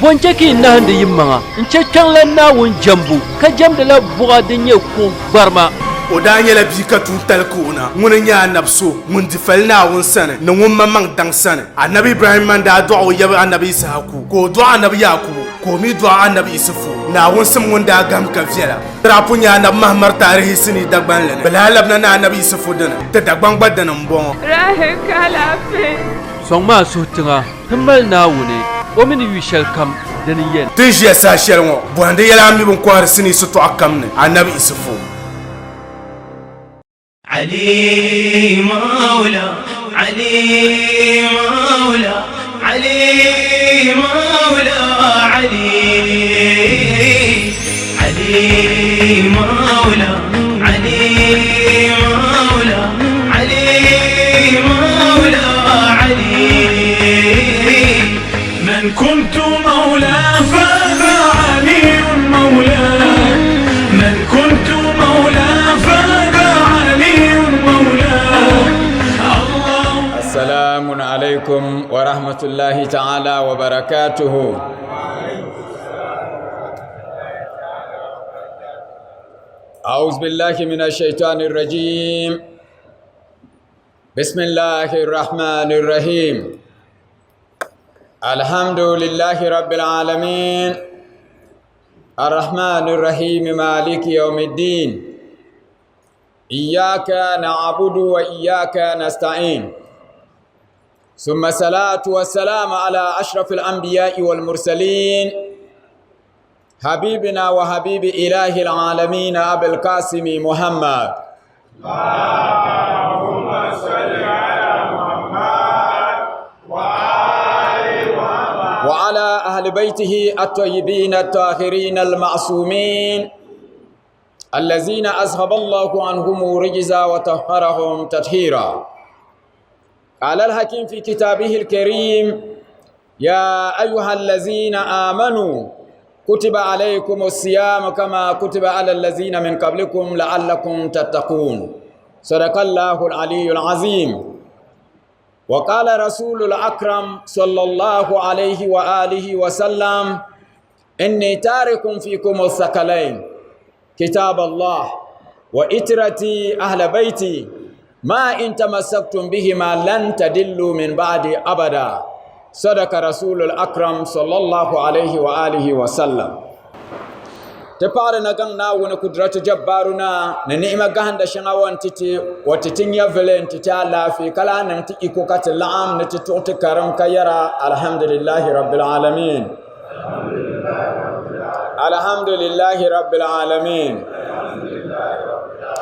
Bɔ n-chɛ ka yi nahindi yimaŋa n-chɛ Kpiɔŋlan Naawuni jɛmbu, ka jɛmdila buɣa din nyɛ kuɣ gbarima? O daa nyɛla bia ka tuuntali ka o na. Ŋuni n-nyɛ anabi so ŋun di fali Naawuni sani ni ŋun maŋmaŋ daŋ sani. Anabi Ibrahimma n-daa dɔɣi o yab anabi Yisahaku, ka o dɔɣi anabi Yaakubu, ka o mi dɔɣi anabi Isufu. Naawuni sim ŋun daa gahim ka viɛla. Di daa pun nyɛ anabi Mahamar taarihi sinii Dagbanli ni. Bɛ lahi labina ni anabi Isufu dini, ti Dagbaŋ gba dini m-bɔŋɔ. Rahi ka alaafee. Sɔŋmi a suhu tiŋa ti mali Naawuni, o mi ni yu shɛlikam dini n-yɛn. Ti ni ʒiya saha shɛli ŋɔ, bɔhindi yɛla a mi bɛ ni kɔhiri sinii sitɔɣu kam ni, Anabi Isufu. Ali Mawla Ali Mawla Ali Mawla Ali Ali Mawla Ali Mawla Ali Mawla Ali من كنت مولاه فهذا علي مولاه من كنت مولاه فهذا علي مولاه الله السلام عليكم ورحمة الله تعالى وبركاته أعوذ بالله من الشيطان الرجيم بسم الله الرحمن الرحيم الحمد لله رب العالمين الرحمن الرحيم مالك يوم الدين إياك نعبد وإياك نستعين ثم الصلاة والسلام على أشرف الأنبياء والمرسلين حبيبنا وحبيب إله العالمين أبي القاسم محمد اللهم صل على محمد وآل محمد وعلى أهل بيته الطيبين الطاهرين المعصومين الذين أذهب الله عنهم رجزا وطهرهم تطهيرا قال الحكيم في كتابه الكريم يا أيها الذين آمنوا كتب عليكم الصيام كما كتب على الذين من قبلكم لعلكم تتقون صدق الله العلي العظيم وقال رسول الأكرم صلى الله عليه وآله وسلم إني تارك فيكم الثقلين كتاب الله وإترتي أهل بيتي ما إن تمسكتم بهما لن تدلوا من بعد أبدا صدق رسول الأكرم صلى الله عليه وآله وسلم ti paɣari na gaŋ naawuni kudratu jabbaru na ni ni'ima gahinda shɛŋa o ni ti ti o ti ti nyɛvili n ti ti alaafee ka lahi niŋ ti iko ka ti laɣam ni ti tuɣi ti karim ka yɛra alhamdulillahi rabbil alamin alhamdulillahi rabbil alamin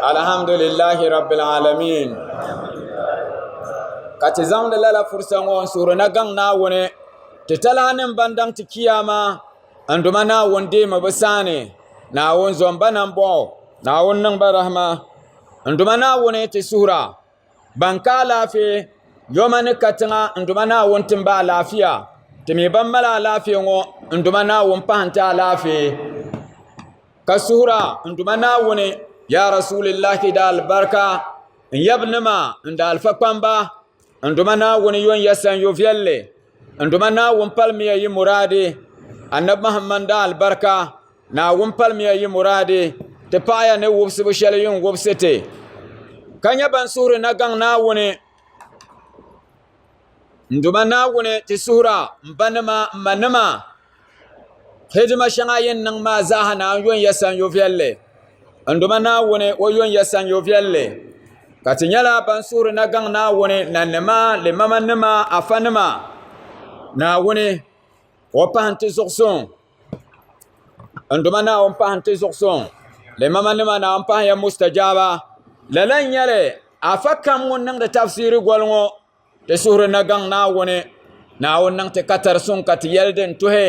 alhamdulillahi rabbil alamin ka ti zaŋdi lala fursa ŋɔ n suhuri na gaŋ naawuni ti talahi nim ban daŋ ti kiyama N Duuma Naawuni deemi bɛ saani, Naawuni zom ba nambɔɣu, Naawuni niŋ ba rahima. N Duuma Naawuni ti suhir a, ban ka alaafee yoma ni katiŋa, n Duuma Naawuni tim ba alaafia. Ti mi ban mali alaafee ŋɔ, n Duuma Naawuni pahi n-ti alaafee. Ka suhir a, n Duuma Naawuni, yaa Rasulillahi di alibarika, n yabinima, n daalifa kpamba, N Duuma Naawuni yon ya sanyo viɛlli. N Duuma Naawuni palimiya yi muraadi. Annabi Muhammad da alibarika. Naawuni palimiya yi muraadi. Ti paɣiya ni wubisibu shɛli yin wubisi ti, ka nyɛ ban suhuri na gaŋ Naawuni. N Duuma Naawuni, ti suhira, m banima, m manima, hidima shɛŋa yin niŋ maa zaaha Naawuni yon ya sanyo viɛlli. N Duuma Naawuni, o yon ya sanyo viɛlli. Ka ti nyɛla ban suhuri na gaŋ Naawuni nanima, limamanima, afanima. Naawuni, o pahi n-ti zuɣusuŋ. N Duuma Naawuni pahi n-ti zuɣusuŋ. Limamanima Naawuni pahi ya mustajaaba. Lala n-nyɛ li, afa kam ŋun niŋdi tafsiiri goli ŋɔ Ti suhuri na gaŋ Naawuni. Naawuni niŋ ti katari suŋ ka ti yɛli din tuhi.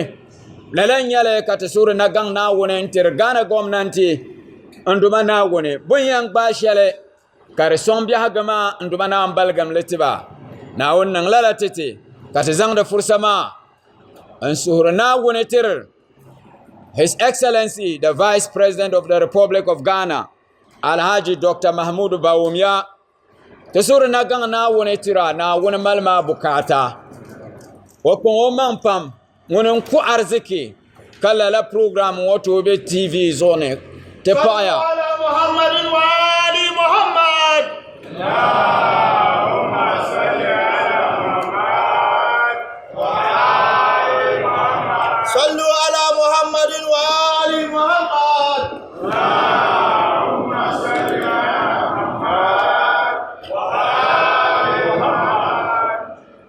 Lala n-nyɛ li ka ti suhuri na gaŋ Naawuni n-tiri Ghana gomnanti. N Duuma Naawuni, bɛ ni yɛn gbaai shɛli ka di sɔŋ biɛhigu maa, n Duuma Naawuni baligim li ti ba. Naawuni niŋ lala ti ti ka ti zaŋdi fursa maa n-suhuri Naawuni tiri His Excellency the Vice President of the Republic of Ghana, Alhaji Dr. Mahmoud Bawumia. Ti suhuri na gaŋ Naawuni tira, Naawuni mali maa bukaata. O kpaŋ o maŋ pam. Ŋuni n ku ariziki ka lala program ŋɔ tooi be TV zuɣu ni ti paɣaya. صلوا على محمد وآل محمد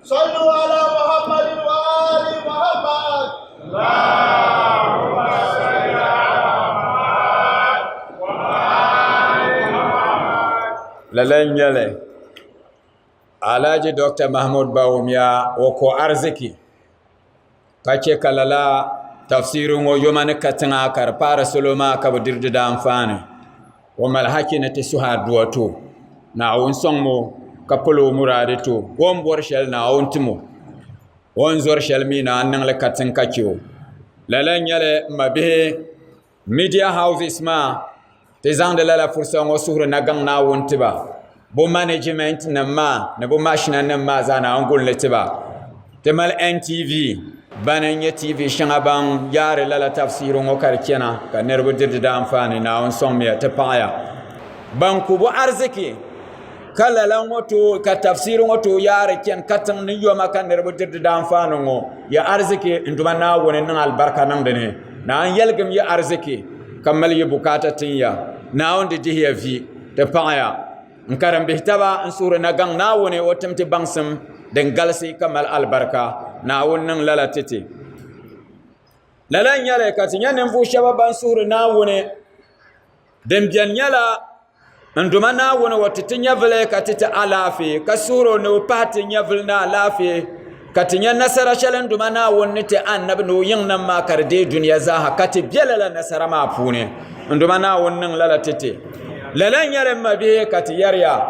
صلوا على محمد وآل محمد Lala n nyɛli Alhaji Dr. Mahmud Bawumia o ko ariziki ka chɛ ka lala tafsiri ŋɔ yoma ni katiŋa ka di paari salo maa ka bi diri di daanfaani. O mali haki ni ti suhi adua ti o, Naawuni sɔŋmi o ka pali o muraadi ti o. O ni bɔri shɛli Naawuni tim o, o ni zɔri shɛli mi Naawuni niŋli katiŋ ka chɛ o. Lala n-nyɛli m mabihi media houses maa ti zaŋdi lala fursa ŋɔ suhuri na gaŋ Naawuni ti ba. Bɛ management nim maa ni bɛ mashina nim maa zaa Naawuni guli li ti ba. Ti mali NTV bani n-nyɛ TV shɛŋa ban yaari lala tafsiiri ŋɔ ka di chana ka niriba diri di daanfaani. Naawuni sɔŋmiya ti paɣiya. Ban ku bo ariziki ka lala ŋɔ tooi ka tafsiiri ŋɔ tooi yaari chani katiŋ ni yoma ka niriba diri di daanfaani ŋɔ, ya ariziki n Duuma Naawuni niŋ alibarika niŋ di ni. Naawuni yɛligim ya ariziki ka mali yi bukaata tin ya. Naawuni di dihi ya vi ti paɣiya. N karimbihi taba n suhuri na gaŋ Naawuni o tim ti baŋsim din galisi ka mali alibarika. Naawuni niŋ lala ti ti. Lala n nyɛli ka ti nya ninvuɣu shɛba ban suhuri Naawuni din beni nyɛla n Duuma Naawuni o ti ti nyɛvili ka ti ti alaafee ka suhuri o ni o pahi ti nyɛvili ni alaafee ka ti nya nasara shɛli n Duuma Naawuni ni ti annabi ni o yiŋnim maa ka di deei dunia zaaha ka ti be lala nasara maa puuni. N Duuma Naawuni niŋ lala ti ti. Lala n-nyɛli m mabihi ka ti yɛri ya,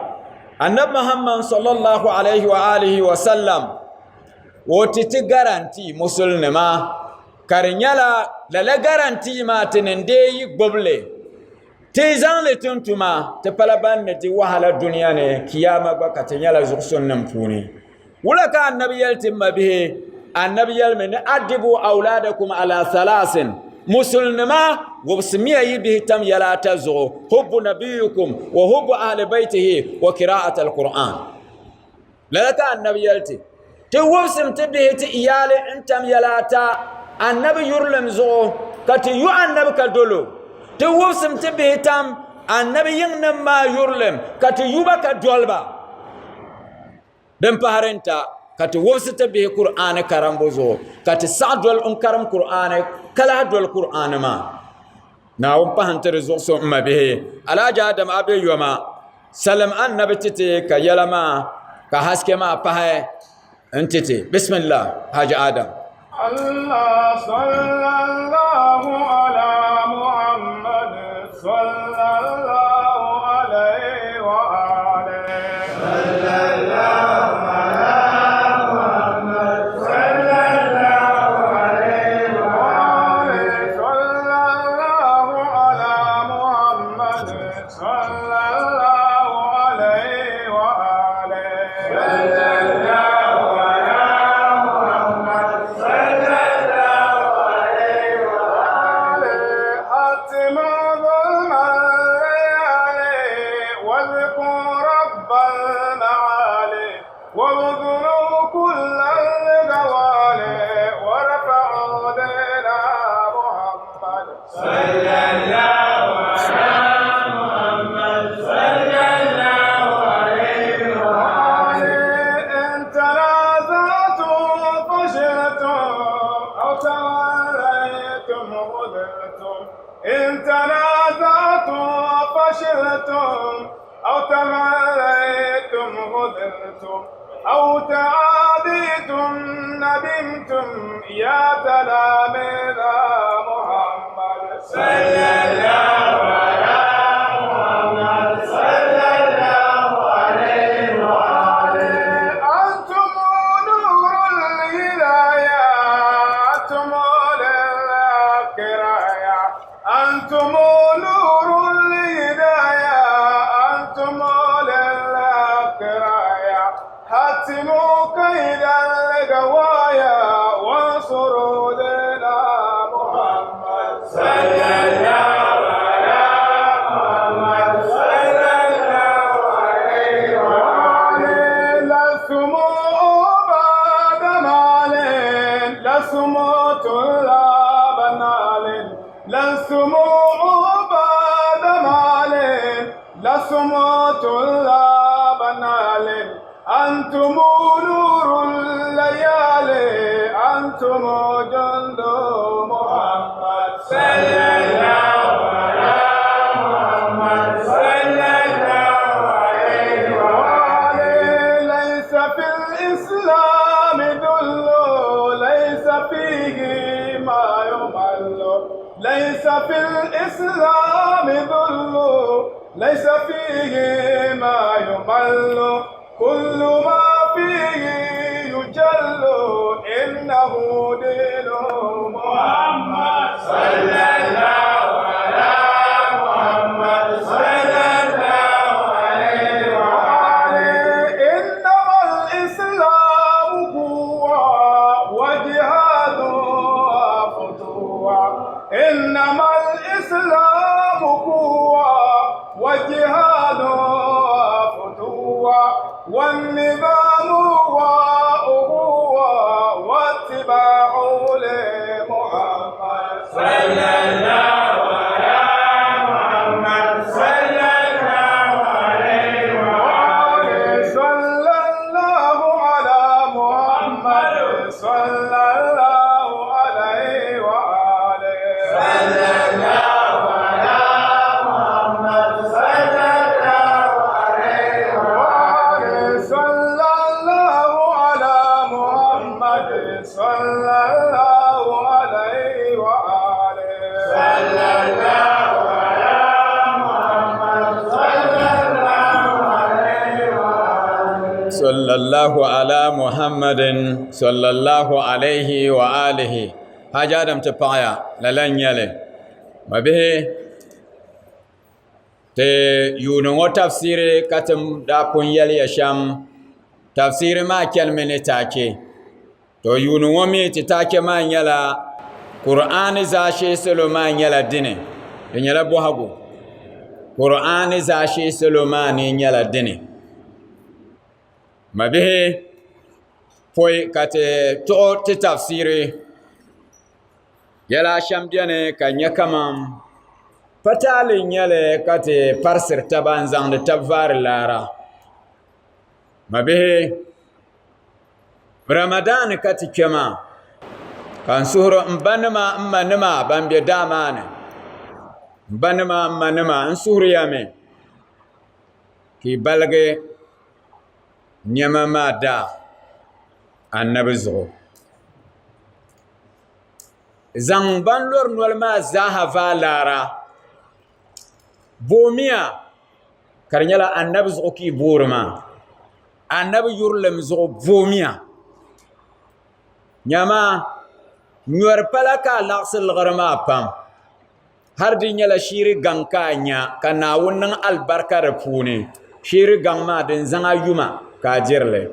Annabi Muhammad sallallahu alaihi wa alihi wa sallam o ti ti garanti musulinima ka di nyɛla lala garanti maa ti ni deei yi gbubi li Ti zaŋ li tum tuma, ti pala ban ni di wahala dunia ni, Kiyama gba ka ti nyɛla zuɣusunnim puuni. Wula ka Annabi yɛli ti mabihi? Annabi yɛlimi ni addibu awladakum ala thalaasin, Musulnima, wubisimiya yi bihi tam yɛla ata zuɣu, hubbu nabiyyikum wa hubbu ahli baytihi wa kira'at al-Qur'an. Lala ka Annabi yɛli ti, Ti wubsim ti bihi ti iyaali n-tam yɛla ata Annabi yurilim zuɣu, ka ti yu Annabi ka dol o. Ti wubsim ti bihi tam Annabi yiŋnim maa yurilim, ka ti yu ba ka doli ba. Din pahiri n-ta, ka ti wubsi ti bihi Kur'aani karimbu zuɣu, ka ti saɣi doli n-karim Kur'aani ka lahi doli Kur'aani maa. Naawuni pahi n-ti di zuɣu so m mabihi. Alhaji Adam a be yoma, salim Annabi ti ti ka yɛla maa ka haske maa pahi n-ti ti. Bismillah, Haji Adam. Allah sallallahu ala Muhammad sallallahu alayhi wa alihi. Sallallahu ala Muhammad sallallahu alayhi wa alihi. Sallallahu ala Muhammad sallallahu alayhi wa alihi. Sallallahu ala Muhammad sallallahu alayhi wa alihi. حتم ظلم الليالي واذكر رب المعالي وابذلوا كل الغوالي وارفعوا دين محمد صلى الله على محمد صلى الله عليه وآله. إن تنازعتم فشلتم أو توليتم غدرتم. إن تنازعتم فشلتم أو توليتم غدرتم أو تعاديتم ندمتم يا تلاميذ محمد صلى الله على محمد صلى الله عليه وآله. أنتم نور الهداية، أنتم للقراية، أنتم نور الهداية، أنتم للقراية. حتموا كيد الغوايا وانصروا الإسلام ذل، ليس فيه ما يمل، كل ما فيه يجل، إنه دين محمد. صلى الله على محمد، صلى الله عليه وآله. إنما الإسلام قوة وجهاد وفتوة، إنما الإسلام قوة وجهاد وفتوة، والنظام وأبوة واتباع لمحمد. صلى الله على محمد، صلى الله عليه وآله. صلى الله على محمد، صلى الله عليه وآله. صلى الله على محمد، صلى الله عليه وآله. صلى الله على محمد، صلى الله عليه وآله. صلى الله على محمد، صلى الله عليه وآله. صلى الله على محمد، صلى الله عليه وآله. Haji Adam, ti paɣaya lala n nyɛli. Ma bihi, ti yuuni ŋɔ tafsiri ka ti daa pun yɛli ya shɛm, tafsiri maa chanimi ni taake. To yuuni ŋɔ mi ti taake maa nyɛla Kur'aani zaashee salo maa nyɛla dini, di nyɛla bɔhigu. Kur'aani zaashee salo maa ni nyɛla dini. Ma bihi, pɔi ka ti tuɣi ti tafsiri, yɛla shɛm bɛni ka nyɛ kaman pataali n-nyɛli ka ti parisiri taba n-zaŋdi tab vaari laara. Ma bihi, Ramadan ka ti kpe maa, ka n suhuri m ba nima m ma nima ban be daa maa ni, m ba nima m ma nima, n suhuriya mi ka yi baligi nɛma maa daa Annabi zuɣu. Zaŋ ban lɔri noli maa zaaha vaai laara. Boomiya ka di nyɛla Annabi zuɣu ka yi boori maa. Annabi yurilim zuɣu boomiya. Nyama, nyɔri pala ka a laɣisi liɣiri maa pam. Har di nyɛla shiiri gaŋ ka a nya ka Naawuni niŋ alibarika di puuni, shiiri gaŋ maa din zaŋ a yuma ka a diri li.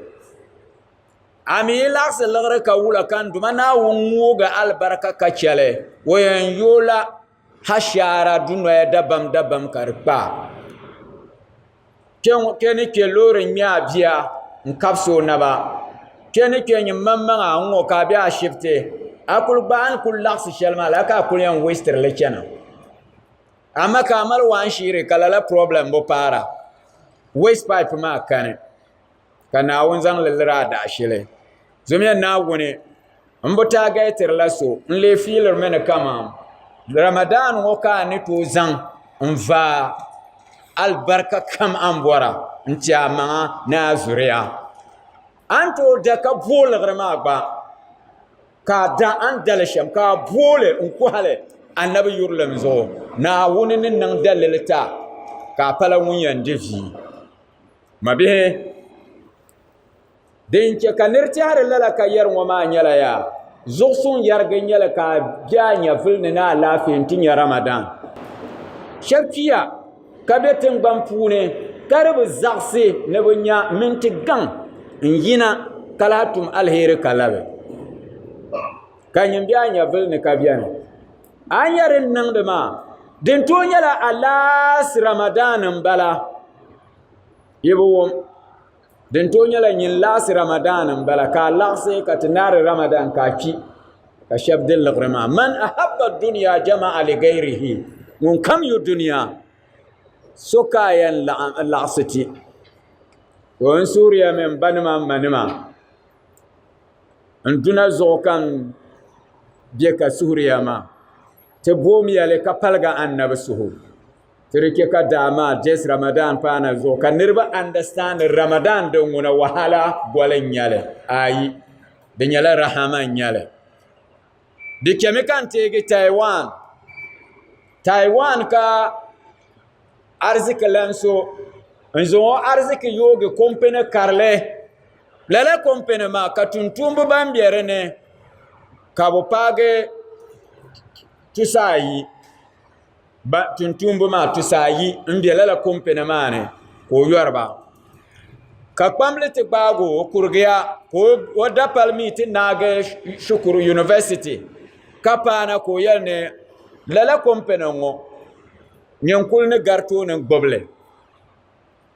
A mi yi laɣisi liɣiri ka wula ka n Duuma Naawuni ŋoogi alibarika ka chɛ li, o yɛn yooi la hashaara dunoya dabam dabam ka di kpa a. Kpe ni kpe loori ŋ-ŋme a bia n-kabisi o naba. Kpe ni kpe nyin maŋmaŋa n-ŋɔ ka a be ashibiti. A kuli gbaai a ni kuli laɣisi shɛli maa lala ka a kuli yɛn wastiri li chana. Amaa ka a mali waan sheeri ka lala problem bi paara. Waste pipe maa kani ka Naawuni zaŋ li liri a daɣishili. Zomiya Naawuni m bi taageetirila so n lee fiilirimi ni kaman Ramadan ŋɔ ka a ni tooi zaŋ n vaai alibarika kam a ni bɔra n-ti a maŋa ni a zuriya. A ni tooi da ka booi liɣiri maa gba ka a da a ni da li shɛm ka a booi li n-kɔhi li Anabi yurilim zuɣu. Naawuni ni niŋ dalili ti a ka a pala ŋun yɛn di vi. Mabihi, Din chɛ ka nir tɛhiri lala ka yɛri ŋɔ maa nyɛla yaa, zuɣusuŋ yɛrigi n-nyɛ li ka a be a nyɛvili ni ni alaafee nti nya Ramadan. Shɛb kpiya ka be tiŋgbani puuni ka di bi zaɣisi ni bɛ nya minti gaŋ n-yina ka lahi tum aliheri ka labi. Ka nyin be a nyɛvili ni ka beni. A ni nya din niŋdi maa, din tooi nyɛla a laasi Ramadan m-bala. Yi bi wum. Din tooi nyɛla nyin laɣisi Ramadan n bala ka a laɣisi ka ti naari Ramadan ka a kpi ka shɛba di liɣiri maa. Man ahabba dunya jama'a li gayrihi, ŋun kam yu dunya so ka a yɛn laɣisi ti. To n suhuriya mi m banima m manima n duna zuɣu ka n be ka suhuriya maa ti boomiya li ka paligi Annabi suhu. Ti di chɛ ka daa maa Des Ramadan paana zuɣu ka niriba understand Ramadan din ŋuna wahala boli n-nyɛli. Ayi, di nyɛla rahama n-nyɛli. Di chɛmi ka n teegi Taiwan. Taiwan ka ariziki lan so n zaŋ o ariziki yoogi kompini karili lala kompini maa ka tumtumbi ban bɛ dinni ka bi paagi tusaayi tumtumbi maa tusaayi n bɛ lala kompini maa ni ka o yoriba ka kpambili ti gbaagi o o kurigiya ka o dapali mii ti naagi shikuru yunivɛsiti ka paana ka o yɛli ni lala kompini ŋɔ nyini kuli ni gari tooni gbubili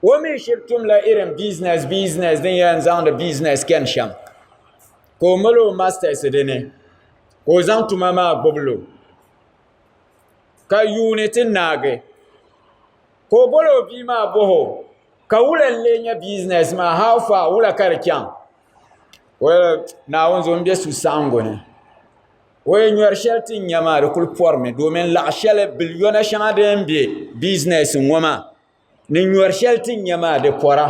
o mii shiri tumla irin bizinɛs bizinɛs din yɛn zaŋdi bizinɛs chɛni shɛm ka o mali o mastɛs dini ka o zaŋ tuma maa gbubilo ka yuuni ti naagi ka o boli o bia maa bɔhi o ka wula n lee nyɛ bizinɛs maa how far wula ka di chaŋ Naawuni zuɣu n bɛ suhusaɣingu ni o yi nyɔri shɛli ti ni nya maa di kuli pɔrimi domin laɣa shɛli biliyɔna shɛŋa din bɛ bizinɛs ŋɔ maa ni nyɔri shɛli ti ni nya maa di pɔra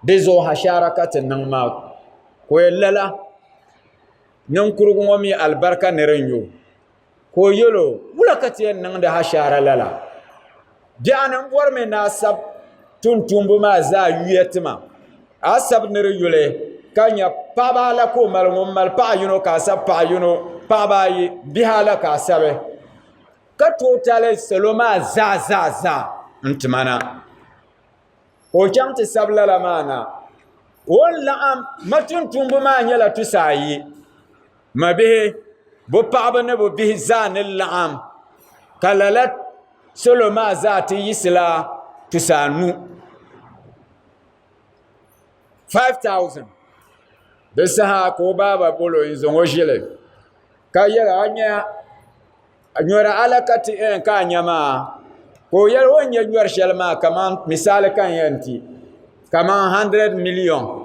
di zuɣu hashaara ka ti niŋ maa ka o yɛli lala ninkurigu ŋɔ mii alibarika ni di nyo ka o yɛl o wula ka ti yɛn niŋdi hashaara lala biɛɣuni n bɔrimi ni a sabi tumtumbu maa zaa yuya ti ma a sabi ni di yuli ka nya paɣaba ala ka o mali ŋun mali paɣa yino ka a sabi paɣa yino paɣaba ayi bihi ala ka a sabi ka tooi tali salo maa zaa zaa zaa n tima na ka o chaŋ ti sabi lala maa na o ni laɣim ma tumtumbu maa nyɛla tusaayi ma bihi bi paɣaba ni bi bihi zaa ni laɣim ka lala salo maa zaa ti yiɣisila tusaanu 5000 di saha ka o baaba bolo n zaŋ o ʒili ka yɛli a nya nyɔri ala ka ti ka a nya maa ka o yɛli o ni nyɛ nyɔri shɛli maa kamani misali ka n yɛn ti kamani 100 million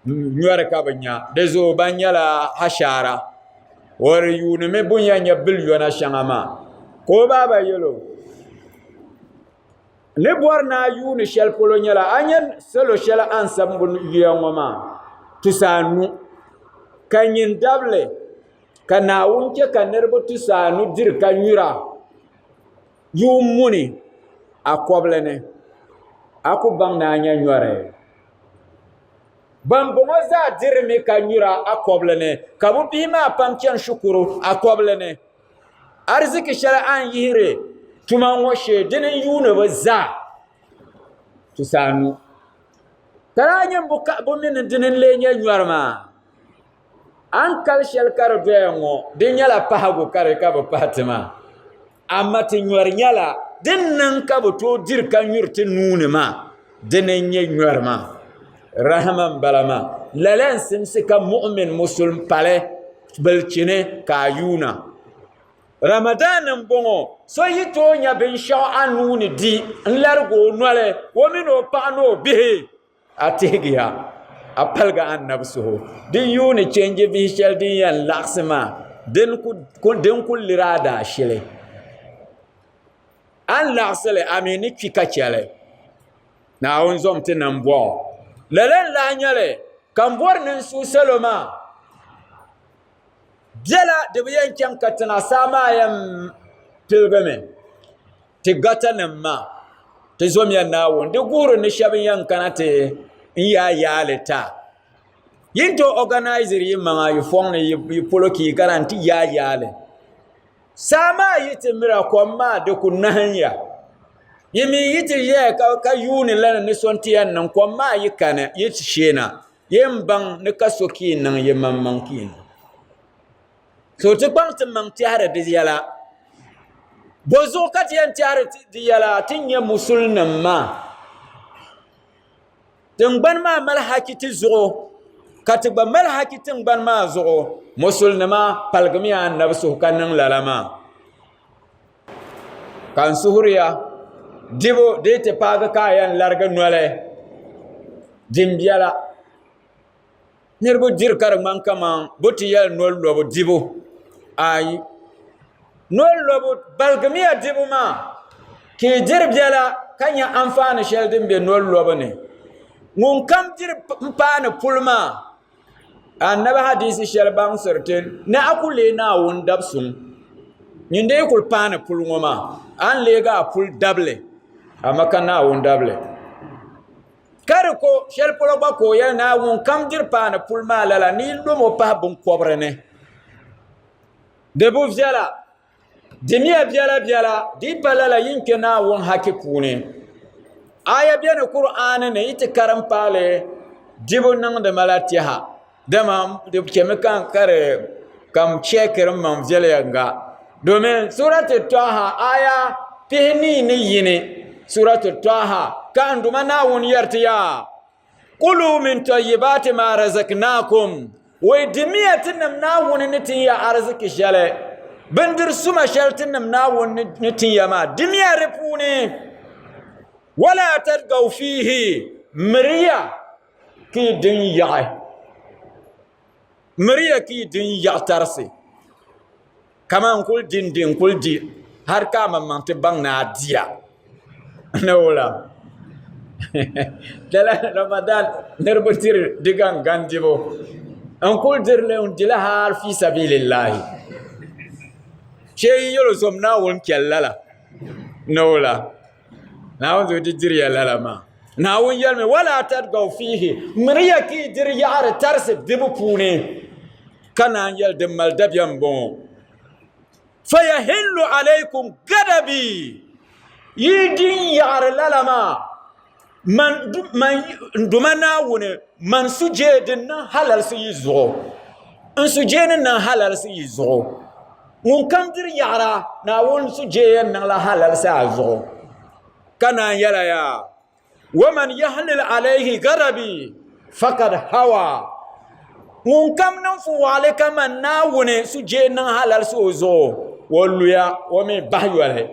nyɔri ka bi nya di zuɣu ban nyɛla hashaara o di yuunimi bɛ ni yɛn nyɛ biliyɔna shɛŋa maa ka o baaba yɛl o ni bɔri ni a yuuni shɛli polo nyɛla a nya salo shɛli a ni sabi yuya ŋɔ maa tusaanu ka nyin dabili ka Naawuni chɛ ka niriba tusaanu diri ka nyura yuun muni a kɔbili ni a ku baŋ ni a nya nyɔri. Bɛmbɔŋɔ zaa dirimi ka nyura a kɔbili ni, ka bɛ bihi maa pam chani shikuru a kɔbili ni. Ariziki shɛli a ni yihiri tuma ŋɔ shee dini n-yuuni bɛ zaa tusaanu. Ka daa nyɛ bɛ mi ni dini n-lee nyɛ nyɔri maa. A ni kali shɛli ka di doya ŋɔ di nyɛla pahigu ka di ka bɛ pahi ti maa. Amaa ti nyɔri nyɛla din niŋ ka bɛ tooi diri ka nyuri ti nuu ni maa, dini n-nyɛ nyɔri maa. Rahama m-bala maa. Lala n-simsi ka muɣimin musulim pali bilichini ka a yuuna. Ramadan m-bɔŋɔ, so yi tooi nya binshɛɣu a nuu ni di n-larigi o noli, o mini o paɣa ni o bihi. A tihigiya, a paligi annabi suhu. Di yuuni chenji bihi shɛli din yɛn laɣisi maa, din ku liri a daashili. A ni laɣisi li, a mi ni kpi ka chɛ li. Naawuni zom ti nambɔɣu. Lala n-lahi nyɛ li, ka m bɔri ni n suhi salo maa, Biɛla di bi yɛn chaŋ katiŋa saa maa yɛn piligimi. Ti gatanim maa, ti zomiya Naawuni, di guhiri ni shɛba yɛn kana ti n yaai yaali ti a. Yi ni tooi organiziri yi maŋa yi fɔŋ ni yi polo ka yi kana nti yaai yaali. Saa maa yi ti mira kom maa di ku nahim ya. Yi mi yi ti ʒiya ka yuuni lana ni so nti yɛn niŋ kom maa yi kani yi ti sheena, yi ni baŋ ni ka so ka yi niŋ yi maŋmaŋ ka yi niŋ. So ti kpaŋ ti maŋ tɛhiri di yɛla. Bozuɣu ka ti yɛn tɛhiri di yɛla ti nyɛ musulinim maa? Tiŋgbani maa mali haki ti zuɣu ka ti gba mali haki tiŋgbani maa zuɣu. Musulinima paligimiya Annabi suhu ka niŋ lala maa. Ka n suhuriya dibu di yi ti paagi ka a yɛn larigi noli din biɛla. Niriba diri ka di ŋmani kaman bɛ ti yɛli noli lɔbu dibu. Aai! Noli lɔbu baligimiya dibu maa ka yi diri biɛla ka nya anfaani shɛli din be noli lɔbu ni. Ŋunkam diri m-paani puli maa, Annabi hadiisi shɛli baŋsiri ti ni a ku leei Naawuni dabisuŋ. Nyin dee kuli paani puli ŋɔ maa, a ni leegi a puli dabili, amaa ka Naawuni dabili. Ka di ko shɛli polo gba ka o yɛli ni a ŋunkam diri paani puli maa lala ni yi lom o pahi binkɔbiri ni. Di bi viɛla, dimiya biɛla biɛla, di yi pa lala yi ni kpe Naawuni haki puuni. Aya beni Kur'aani ni yi ti karim paali dibu niŋdi ma la tɛha, dama di chɛmi ka n ka di ka n chɛkiri n maŋ viɛnyɛliŋga domin surati Tɔha aya pihinii ni yini surati Tɔha ka n Duuma Naawuni yɛri ti yaa kulu min tɔyibaati maa razaknaakum wai dimiya ti nim Naawuni ni tin ya ariziki shɛli bindiri suma shɛli ti nim Naawuni ni tin ya maa dimiya di puuni wala tatgaw fiihi miriya ka yi din yaɣi miriya ka yi din yaɣi tarisi kamani n kuli di n di n kuli di hali ka a maŋmaŋ ti baŋ ni a diya ni wula lala Ramadan niriba diri di gaŋgaŋ dibu n kuli dirili n dili hali fi sabilillahi shee yi yɛli o zom Naawuni kpɛli lala ni wula Naawuni zuɣu di diriya lala maa Naawuni yɛlimi wala tadgaw fiihi miriya ka yi diri yaɣari tarisi dibu puuni ka naan yɛli din mali dabiɛm n bɔŋɔ fayahillu alaykum gadabi yi din yaɣari lala maa man n duma Naawuni man sujee din niŋ halalisi yi zuɣu n sujee ni niŋ halalisi yi zuɣu ŋunkam diri yaɣara Naawuni sujee yɛn niŋla halalisi a zuɣu ka naan yɛla yaa waman yahlil alayhi gadabi fakad hawa ŋunkam niŋ fuwaɣali kaman Naawuni sujee niŋ halalisi o zuɣu o luya o mi bahi yoli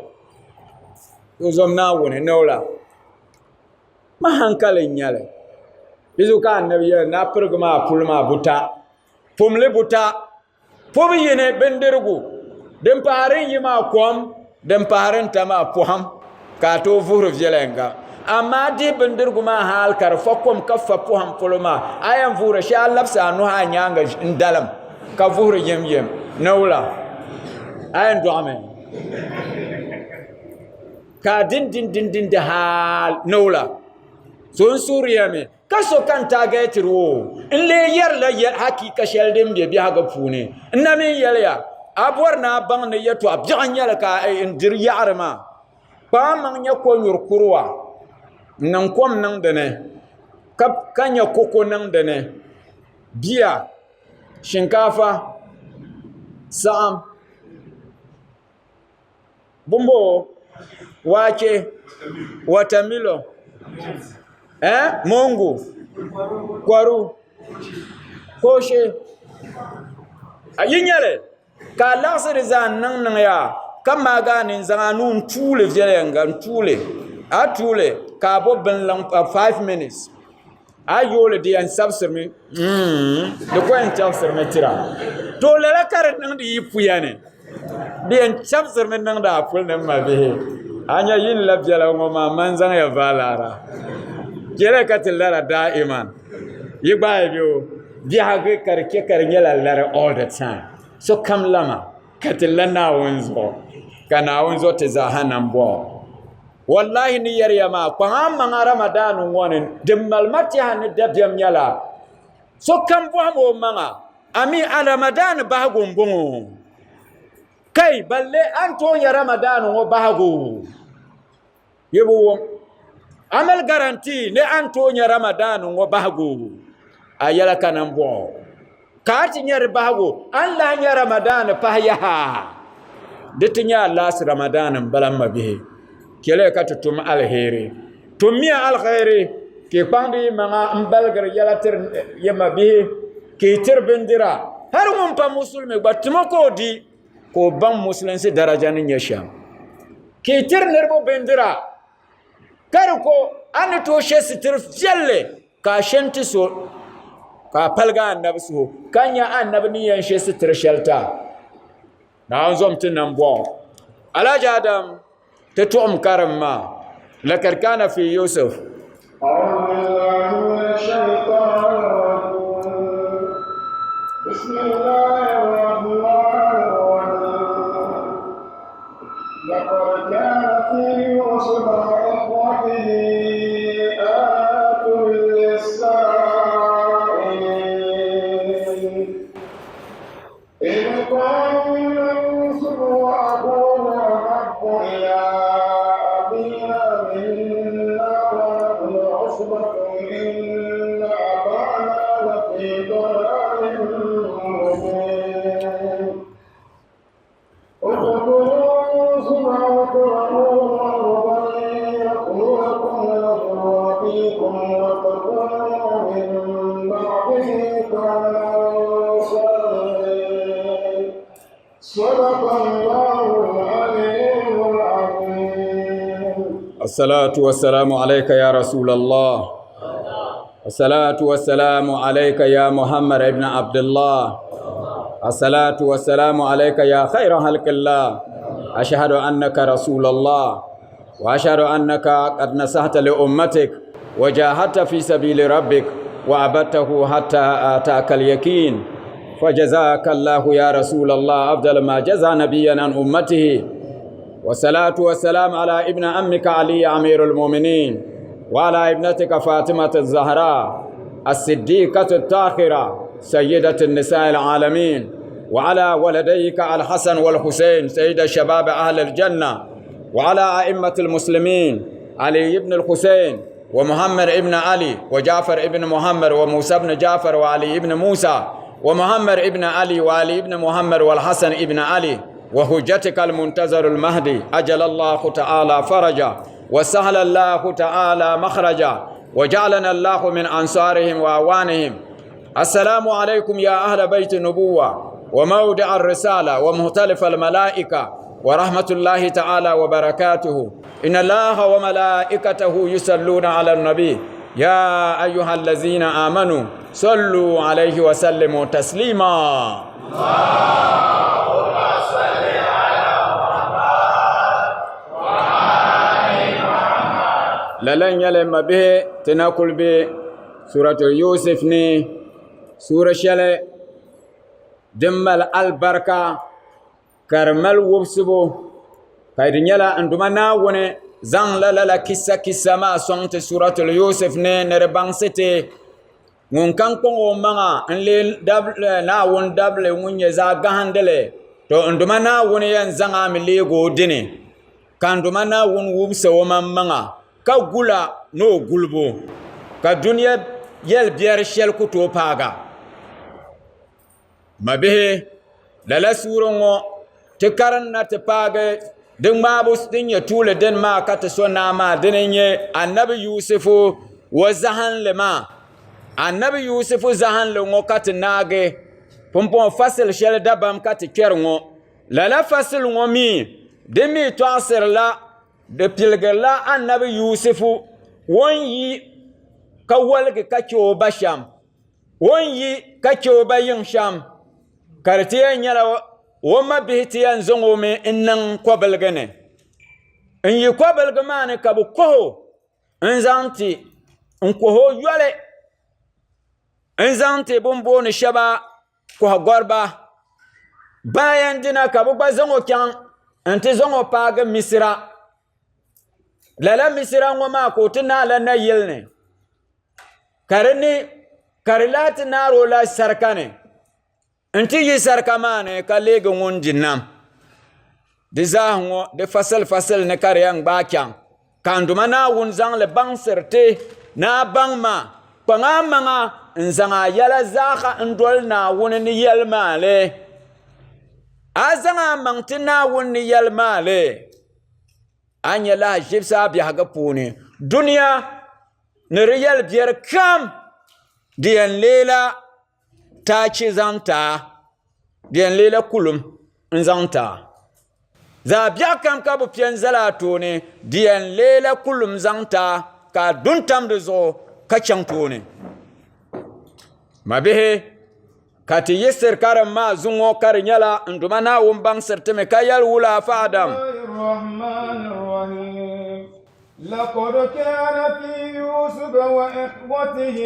o zom Naawuni ni o la ma hankali n nyɛli di zuɣu ka anabi yɛli ni a pirigi maa puli maa buta pumli buta Pubu yini bindirigu, din pahari n yi maa kom, din pahari n ta maa pɔhim ka a tooi vuhiri viɛnyɛliŋga. Amaa dihi bindirigu maa hal ka di fa kom ka fa pɔhim polo maa, a yɛn vuhiri shee a labisi a nuhi a nyaaŋa n-dalim ka vuhiri yɛmyɛm ni wula? A yɛn dɔɣimi ka a dindindindindi hal ni wula? So n suhiriya mi Ka so ka n taagɛtiri o, n lee yɛrila hakika shɛli din be biɛhigu puuni. N na mi yɛliya, a bɔri ni a baŋ ni yɛtɔɣ biɛɣu n-nyɛ li ka n diri yaɣiri maa. Kpaŋ maŋ nyɛ konyuri kuruwa n-niŋ kom niŋ di ni, ka nyɛ koko niŋ di ni, bia, shinkaafa, saɣim. Bumbo waakye watermelon eh mongu koru kooshe yi nyɛli ka a laɣasi di zaa n niŋ niŋ yaa ka maagi a ni n zaŋ a nuu n tuuli viɛnyɛlinga n tuuli a tuuli ka a bo bin liŋ 5 minutes a yi yooli di yɛn sabisirimi di ko yɛn chɛbisirimi tira to lala ka di niŋdi yi puya ni di yɛn chɛbisirimi niŋdi a puli ni ma bihi a nyɛ yi ni la biɛla ŋɔ maa man zaŋya vaalaara kpɛla ka ti lara daa'iman yi gbaai bɛ o biɛhigu ka di chɛ ka di nyɛla lari all the time sokam lama ka ti la Naawuni zuɣu ka Naawuni zuɣu ti zaaha nambɔɣu Wallahi ni yɛriya maa kpaŋ a maŋa Ramadan ŋɔ ni din mali ma tɛha ni dabiɛm nyɛla sokam bɔhim o maŋa ami a Ramadan bahigu n bɔŋɔ kai balle a ni tooi nya Ramadan ŋɔ bahigu yi bi wum a mali garanti ni a ni tooi nya Ramadan ŋɔ bahigu a yɛla ka nambɔɣu ka a ti nya di bahigu a ni lahi nya Ramadan pahi yaha di ti nyɛ a last Ramadan n bala m mabihi chɛliya ka ti tum aliheri tummiya aliheri ka yi kpaŋdi yi maŋa n baligiri yɛla tiri yi mabihi ka yi tiri bindira hali ŋun pa musulimi gba timo ka o di ka o baŋ musulinsi daraja ni nyɛ shɛm ka yi tiri niriba bindira ka di ko a ni tooi she sitiri viɛlli ka a she n-ti so ka a paligi anabi suhu ka nya anabi ni yɛn she sitiri shɛli ti a Naawuni zom ti nambɔɣu Alhaji Adam ti tuɣim karim maa lakad kana fi Yusuf أعوذ بالله من الشيطان الرجيم بسم الله الرحمن الرحيم كان في يوسف وإخوته آيات للسائلين إذ قالوا ليوسف وأخوه أحب إلى أبينا منا ونحن عصبة إن أبانا لفي ضلال مبين اقتلوا يوسف واطرحوه أرضا يخل لكم وجه أبيكم وتكونوا من بعده قوما صالحين. صدق الله العلي العظيم. الصلاة والسلام عليك يا رسول الله، الصلاة والسلام عليك يا محمد ابن عبد الله، الصلاة والسلام عليك يا خير خلق الله. أشهد أنك رسول الله، وأشهد أنك قد نصحت لأمتك وجاهدت في سبيل ربك وعبدته حتى آتاك اليقين، فجزاك الله يا رسول الله أفضل ما جزى نبيا عن أمته. والصلاة والسلام على ابن عمك علي أمير المؤمنين، وعلى ابنتك فاطمة الزهراء الصديقة الطاهرة سيدة النساء العالمين، وعلى ولديك الحسن والحسين سيد شباب أهل الجنة، وعلى أئمة المسلمين علي بن الحسين ومحمد ابن علي وجعفر ابن محمد وموسى بن جعفر وعلي ابن موسى ومحمد ابن علي وعلي ابن محمد والحسن ابن علي، وحجتك المنتظر المهدي أجل الله تعالى فرجا وسهل الله تعالى مخرجا، وجعلنا الله من أنصارهم وأعوانهم. السلام عليكم يا أهل بيت النبوة ومودع الرسالة ومختلف الملائكة ورحمة الله تعالى وبركاته. إن الله وملائكته يصلون على النبي يا أيها الذين آمنوا صلوا عليه وسلموا تسليما. اللهم صل على محمد وآل محمد. للن يلم به تنقل به سورة يوسف ني سورة شلة دمال البركة كرمال وبسبو كايد نيلا اندما ناوني زان لا لا لا كيسا كيسا ما سونت سورة اليوسف ني نربان سيتي ŋun kan kɔŋ o maŋa n lee Naawuni dabili ŋun nyɛ zaɣ gahandili, to n duma Naawuni yɛn zaŋ a mi leegi o dini, ka n duma Naawuni wumsi o maŋ maŋa ka gula ni o gulibu, ka dunia yɛli biɛri shɛli ku tooi paaga. Mabihi, lala suuri ŋɔ ti karim na ti paagi di ŋmaabu din nyɛ tuuli dini maa ka ti so naa maa, dini n-nyɛ Annabi Yusufu o zahinli maa. Annabi Yusufu zahinli ŋɔ ka ti naagi pumpɔŋɔ fasili shɛli dabam ka ti kpɛri ŋɔ. Lala fasili ŋɔ mi di mi tɔɣisirila di piligirila Annabi Yusufu o ni yi ka woligi ka chɛ o ba shɛm, o ni yi ka chɛ o ba yiŋ shɛm, ka di ti yɛn nyɛla o mabihi ti yɛn zaŋ o mi n-niŋ kɔbiligi ni. N-yi kɔbiligi maa ni ka bɛ kɔh o n-zaŋ ti n-kɔh o yoli n-zaŋ ti bɛ ni booni shɛba kɔhigɔriba. Bayan dina ka bɛ gba zaŋ o chaŋ nti zaŋ o paagi Misira. Lala Misira ŋɔ maa ka o ti naala nayili ni ka di lahi ti naari o la sarika ni. N-ti yi sarika maa ni ka leegi ŋun di nam. Di zaaha ŋɔ, di fasilifasili ni ka di yɛn gbaai chaŋ, ka n Duuma Naawuni zaŋ li baŋsiri ti ni a baŋ ma, kpaŋ a maŋa n-zaŋ a yɛla zaaha n-doli Naawuni ni yɛli maa li. A zaŋ a maŋ ti Naawuni ni yɛli maa li, a nya lahaʒibisi a biɛhigu puuni. Dunia ni di yɛlibiɛri kam di yɛn leela taachi zaŋ ti a, di yɛn leela kulim n-zaŋ ti a. Zaɣ biɛɣu kam ka bɛ pe n-zali a tooni, di yɛn leela kulim zaŋ ti a ka a du n-tam di zuɣu ka chaŋ tooni. Mabihi, ka ti yiɣisiri karim maa zuŋɔ ka di nyɛla n Duuma Naawuni baŋsiri ti mi ka yɛli wula a fa Adam. لقد كان في يوسف وإخوته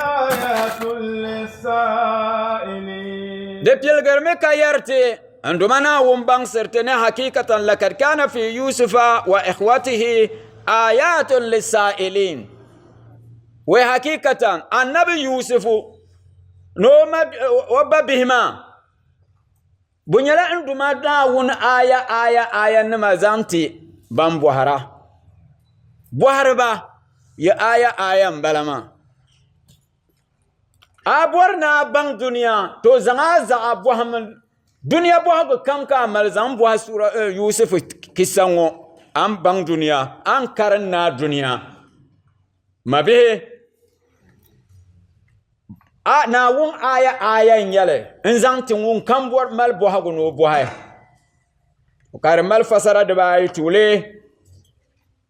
آيات للسائلين. Di piligirimi ka yɛri ti N Duuma Naawuni baŋsiri ti ni hakikatan lakad kana fi Yusufa wa ikhwatihi ayatun lisa'ilin. Wai hakikatan annabi Yusufu ni o ba bihi maa bɛ nyɛla n Duuma Naawuni aya aya aya nima zaŋ ti ban bɔhira. Bɔhiriba yi aya aya m-bala maa. A bɔri ni a baŋ dunia, to zaŋ a zaɣa bɔhim dunia bɔhigu kam ka a mali zaŋ bɔhi sura Yusufu kisa ŋɔ, a ni baŋ dunia, a ni karim ni a dunia. Mabihi, a Naawuni aya aya n-nyɛ li n-zaŋ ti ŋun kam mali bɔhigu ni o bɔhi. Ka di mali fasara dibaayi tuuli.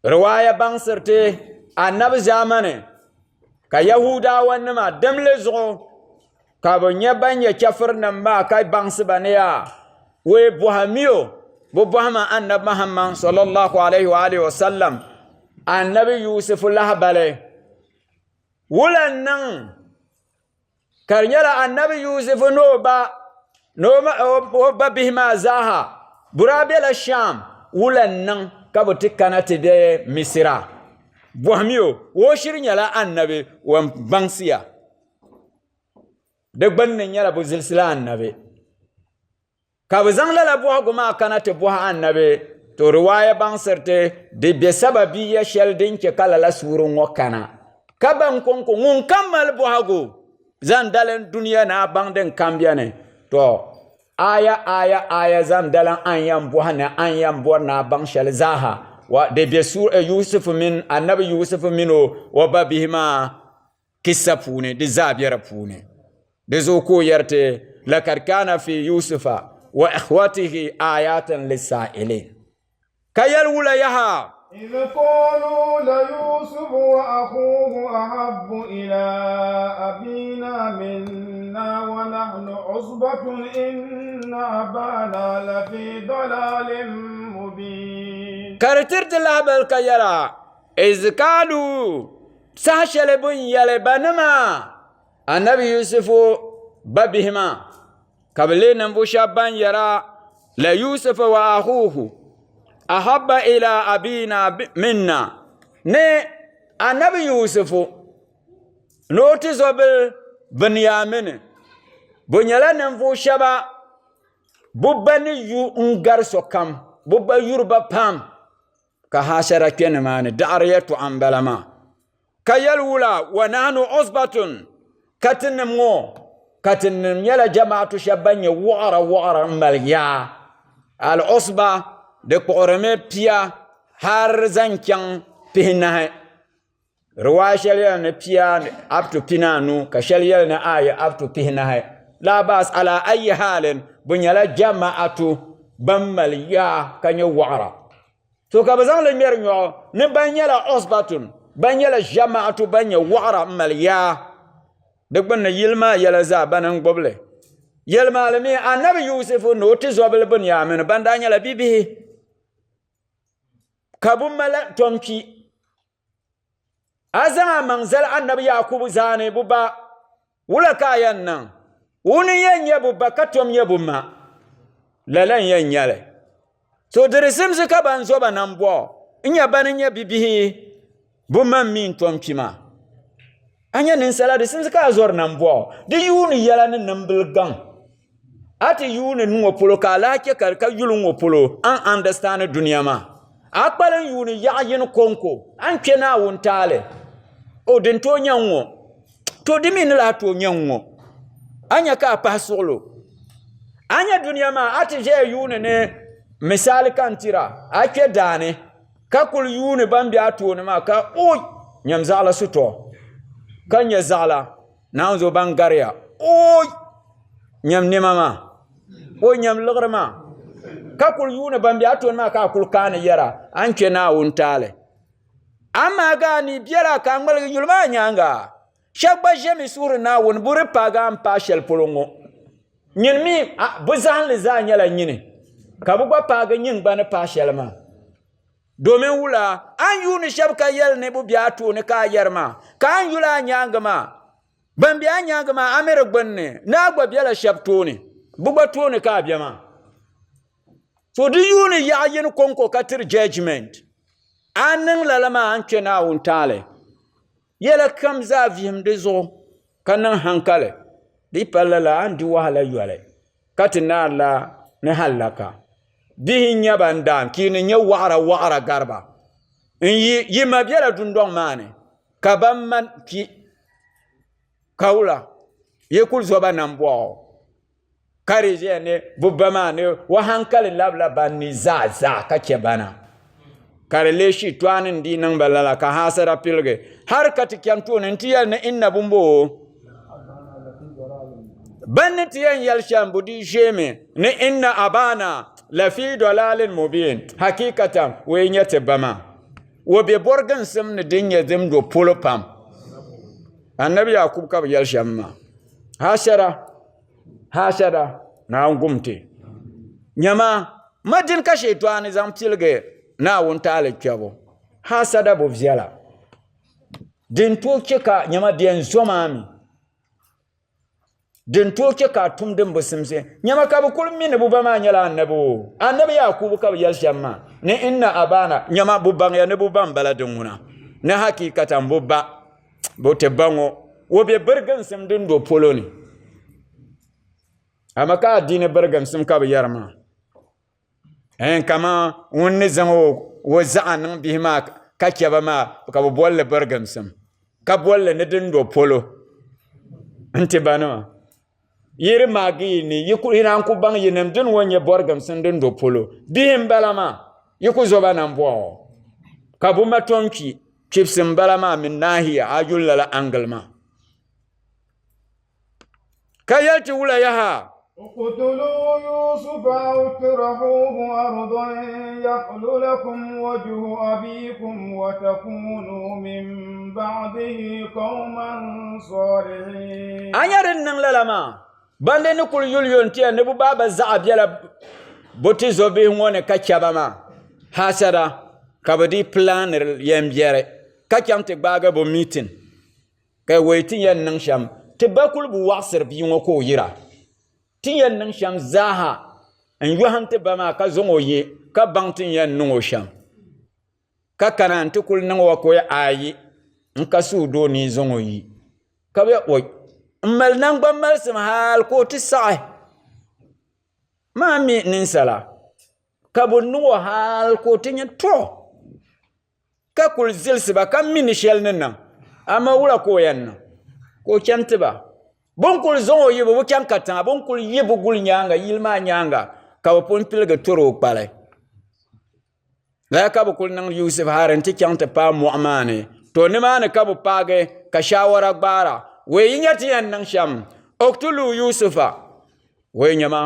Riwaaya baŋsiri ti anabi ʒaamani ka Yahuudawanima dimli zuɣu ka bɛ nyɛ ban nyɛ chɛfurinim maa ka baŋsi ba ni yaa wee bɔhimiyo bɛ bɔhima anabi Muhammad sallallahu alayhi wa alihi wa sallam anabi Yusufu lahabali wula n-niŋ ka di nyɛla anabi Yusufu ni o ba ni o ba bihi maa zaaha bɛ daa bela Sham wula n-niŋ ka bɛ ti kana ti be Misira bɔhimi o o shiri nyɛla anabi ŋun baŋsiya di gbunni nyɛla bɛ zilisila anabi Ka bɛ zaŋ lala bɔhigu maa kana ti bɔhi Annabi, to riwaaya baŋsiri ti di be sababiya shɛli din chɛ ka lala suuri ŋɔ kana. Ka ban kɔŋko ŋun kam mali bɔhigu zaŋ dalim dunia ni a baŋ din kam beni, to aya aya aya zaŋ dalim a ni yɛn bɔhi ni a ni yɛn bɔri ni a baŋ shɛli zaaha. Wa di be Yusufu mini Annabi Yusufu mini o ba bihi maa kissa puuni di zaa be di puuni di zuɣu ka o yɛri ti lakad kana fi yusufa wa ikhwatihi ayatin lisailin ka yɛli wula yaha إذ قالوا ليوسف وأخوه أحب إلى أبينا منا ونحن عصبة إن أبانا لفي ضلال مبين ka di tiri ti lahabali ka yɛra إذ قالوا saha shɛli bɛ ni yɛli banima anabi Yusufu ba bihi maa ka bɛ leei ninvuɣ shɛba ban yɛra la Yusufu wa ahuhu ahabba ila abina minna ni anabi Yusufu ni o tizɔbil Biniyamini bɛ nyɛla ninvuɣ shɛba bɛ ba ni yu n-gari sokam bɛ ba yuri ba pam. Ka haasara kpe nimaani daɣiri yɛtɔɣa m-bala maa. Ka yɛli wula, Wa nahnu usbatun, ka tinim ŋɔ, ka tinim nyɛla jamaatu shɛba ban nyɛ wɔɣira wɔɣira m-mali yaa. Al-usba, di kpuɣirimi pia har zaŋ chaŋ pihinahi. Riwaaya shɛli yɛli ni pia up to pinaanu ka shɛli yɛli ni ayi up to pihinahi. La baas ala ayi haalin bɛ nyɛla jama'atu ban mali yaa ka nyɛ waɣira. To ka bɛ zaŋ li ŋmɛri nyɔɣu ni ban nyɛla usbatun ban nyɛla jama'atu ban nyɛ waɣira m mali yaa. Di gbunni yili maa yɛla zaa bani n gbubi li. Yɛlimaŋli mi Anabi Yusufu ni o tizɔbili Bunyamin ban daa nyɛla bibihi ka bɛ mali tom kpi. A zaŋ a maŋ zali Anabi Yaakubu zaani bɛ ba, wula ka a yɛn niŋ? Ŋuni n-yɛn nyɛ bɛ ba ka tom nyɛ bɛ ma? Lala n-yɛn nyɛ li. So di di simsi ka ban zo ba nambɔɣu n-nyɛ bani nyɛ bibihi bɛ ma mi n-tom kpi maa. A nya ninsala di simsi ka a zɔri nambɔɣu di yuuni yɛla ni nimbili gaŋ. A ti yuuni ŋɔ polo ka a lahi chɛ ka ka yuli ŋɔ polo a ni understand dunia maa. A kpalim yuuni yaɣ yini kɔŋko a ni kpe Naawuni taali. O din tooi nya ŋ-ŋɔ to di mi ni lahi tooi nya ŋ-ŋɔ. A nya ka a pahi suɣilo. A nya dunia maa a ti ʒeya yuuni ni misali ka n tira a kpe daani ka kuli yuuni ban be a tooni maa ka oi nyam zaɣila sitɔɣu ka nya zaɣila. Naawuni zuɣu ban gariya ooi nyam nɛma maa o nyam liɣiri maa ka kuli yuuni ban bɛ a tooni maa ka a kuli kaani yɛra a ni kpɛ Naawuni taali amaa gaa ni biɛla ka a ŋmaligi yuli maa nyaanga shab gba ʒɛmi suhuri Naawuni bi di paagi a ni paai shɛli polo ŋɔ nyini mi bi zahinli zaa nyɛla nyini ka bi gba paagi nyin gba ni paai shɛli maa Domin wula a ni yuuni shɛba ka yɛli ni bɛ be a tooni ka a yɛri maa, ka a ni yuli a nyaaŋa maa, ban be a nyaaŋa maa a mi di gbunni ni a gba bela shɛba tooni, bɛ gba tooni ka a be maa. So di yuuni yaɣa yini kɔŋko ka tiri judgment. A niŋ lala maa a ni kpe Naawuni taali. Yɛla kam zaa vihim di zuɣu ka niŋ hankali. Di yi pa lala a ni di wahala yoli ka ti naarila ni hallaka. Bihi n-nyɛ ban daan ka yi ni nyɛ waɣira waɣira gari ba. N yi yi ma bela dundɔŋ maa ni ka ban ma kpi ka wula yi kuli zo ba nambɔɣu. Ka di ʒiya ni bɛ ba maa ni o hankali labila ban ni zaa zaa ka chɛ bana. Ka di lee shitɔɣu ni n-dii niŋ ba lala ka haasara piligi hal ka ti chani tooni nti yɛli ni inna bumbo ban ni ti yɛn yɛli shɛm bɛ dii ʒeemi ni inna abana lafi dalalin mubin hakikatan o yi nyɛ ti ba maa o be bɔriginsim ni din nyɛ din do polo pam. Anabi Yakubu ka bɛ yɛli shɛm maa. Haasara Haasara Naawuni gum ti. Nyama, ma dini ka shɛtɔɣani zaŋ piligi Naawuni taali kpɛbu? Haasada bi viɛla. Din tooi chɛ ka nyama di yɛn zo maa mi. Din tooi chɛ ka a tum din bi simsi. Nyama ka bɛ kuli mi ni bɛ ba maa nyɛla anabi o. Anabi Yakubu ka bɛ yɛli shɛm maa ni inna abana nyama bɛ baŋya ni bɛ ba m-bala din ŋuna ni hakikatan bɛ ba bɛ ti ba ŋɔ o be biriginsim din do polo ni ama ka adiini biriginsim ka bɛ yɛri maa ɛɛn kaman ŋun ni zaŋ o zaɣa niŋ bihi maa ka chɛ ba maa ka bɛ boli li biriginsim ka boli li ni din do polo n-ti ba nima yi di maagi yi ni yi naan ku baŋ yinim dini ŋɔ nyɛ bɔriginsim din do polo bihi m-bala maa yi ku zo ba nambɔɣu ka bɛ ma tom kpi Chibisi n bala maa min nahiya a yuli lala angle maa ka yɛli ti wula yaha. اقتلوا يوسف أو اطرحوه أرضا يخل لكم وجه أبيكم وتكونوا من بعده قوما صالحين. A nya din niŋ lala maa, bandi ni kuli yuli yo n-ti ya ni bɛ baaba zaɣa bela bɛ tizobihi ŋɔ ni ka chɛ ba maa, hasada ka bɛ dii pilaaniri yɛn biɛri ka chaŋ ti gbaagi bɛ miitin ka wei ti yɛn niŋ shɛm ti ba kuli bi waɣisiri bia ŋɔ ka o yira. Ti yɛn niŋ shɛm zaaha n-yɔhim ti ba maa ka zaŋ o ye ka baŋ ti ni yɛn niŋ o shɛm. Ka kana nti kuli niŋ o ka o yɛli ayi n ka suhudoo ni zaŋ o yi ka bɛ oi m mali naŋgban malisim hali ka o ti saɣi maa mi ninsala ka bɛ niŋ o hali ka o ti nya to ka kuli zilisi ba ka mi ni shɛli ni niŋ amaa wula ka o yɛn niŋ ka o chani ti ba bɛ ni kuli zaŋ o yi bɛ bi chaŋ katiŋa bɛ ni kuli yi bɛ guli nyaaŋa yili maa nyaaŋa ka bɛ pun piligi tɔri o kpali. Lala ka bɛ kuli niŋ Yusuf hali nti chaŋ ti paai mɔɣu maa ni. To nimaani ka bɛ paagi ka shaawara gbaara, Wei yi nya ti yɛn niŋ shɛm, uktulu Yusufa. Wei nyama,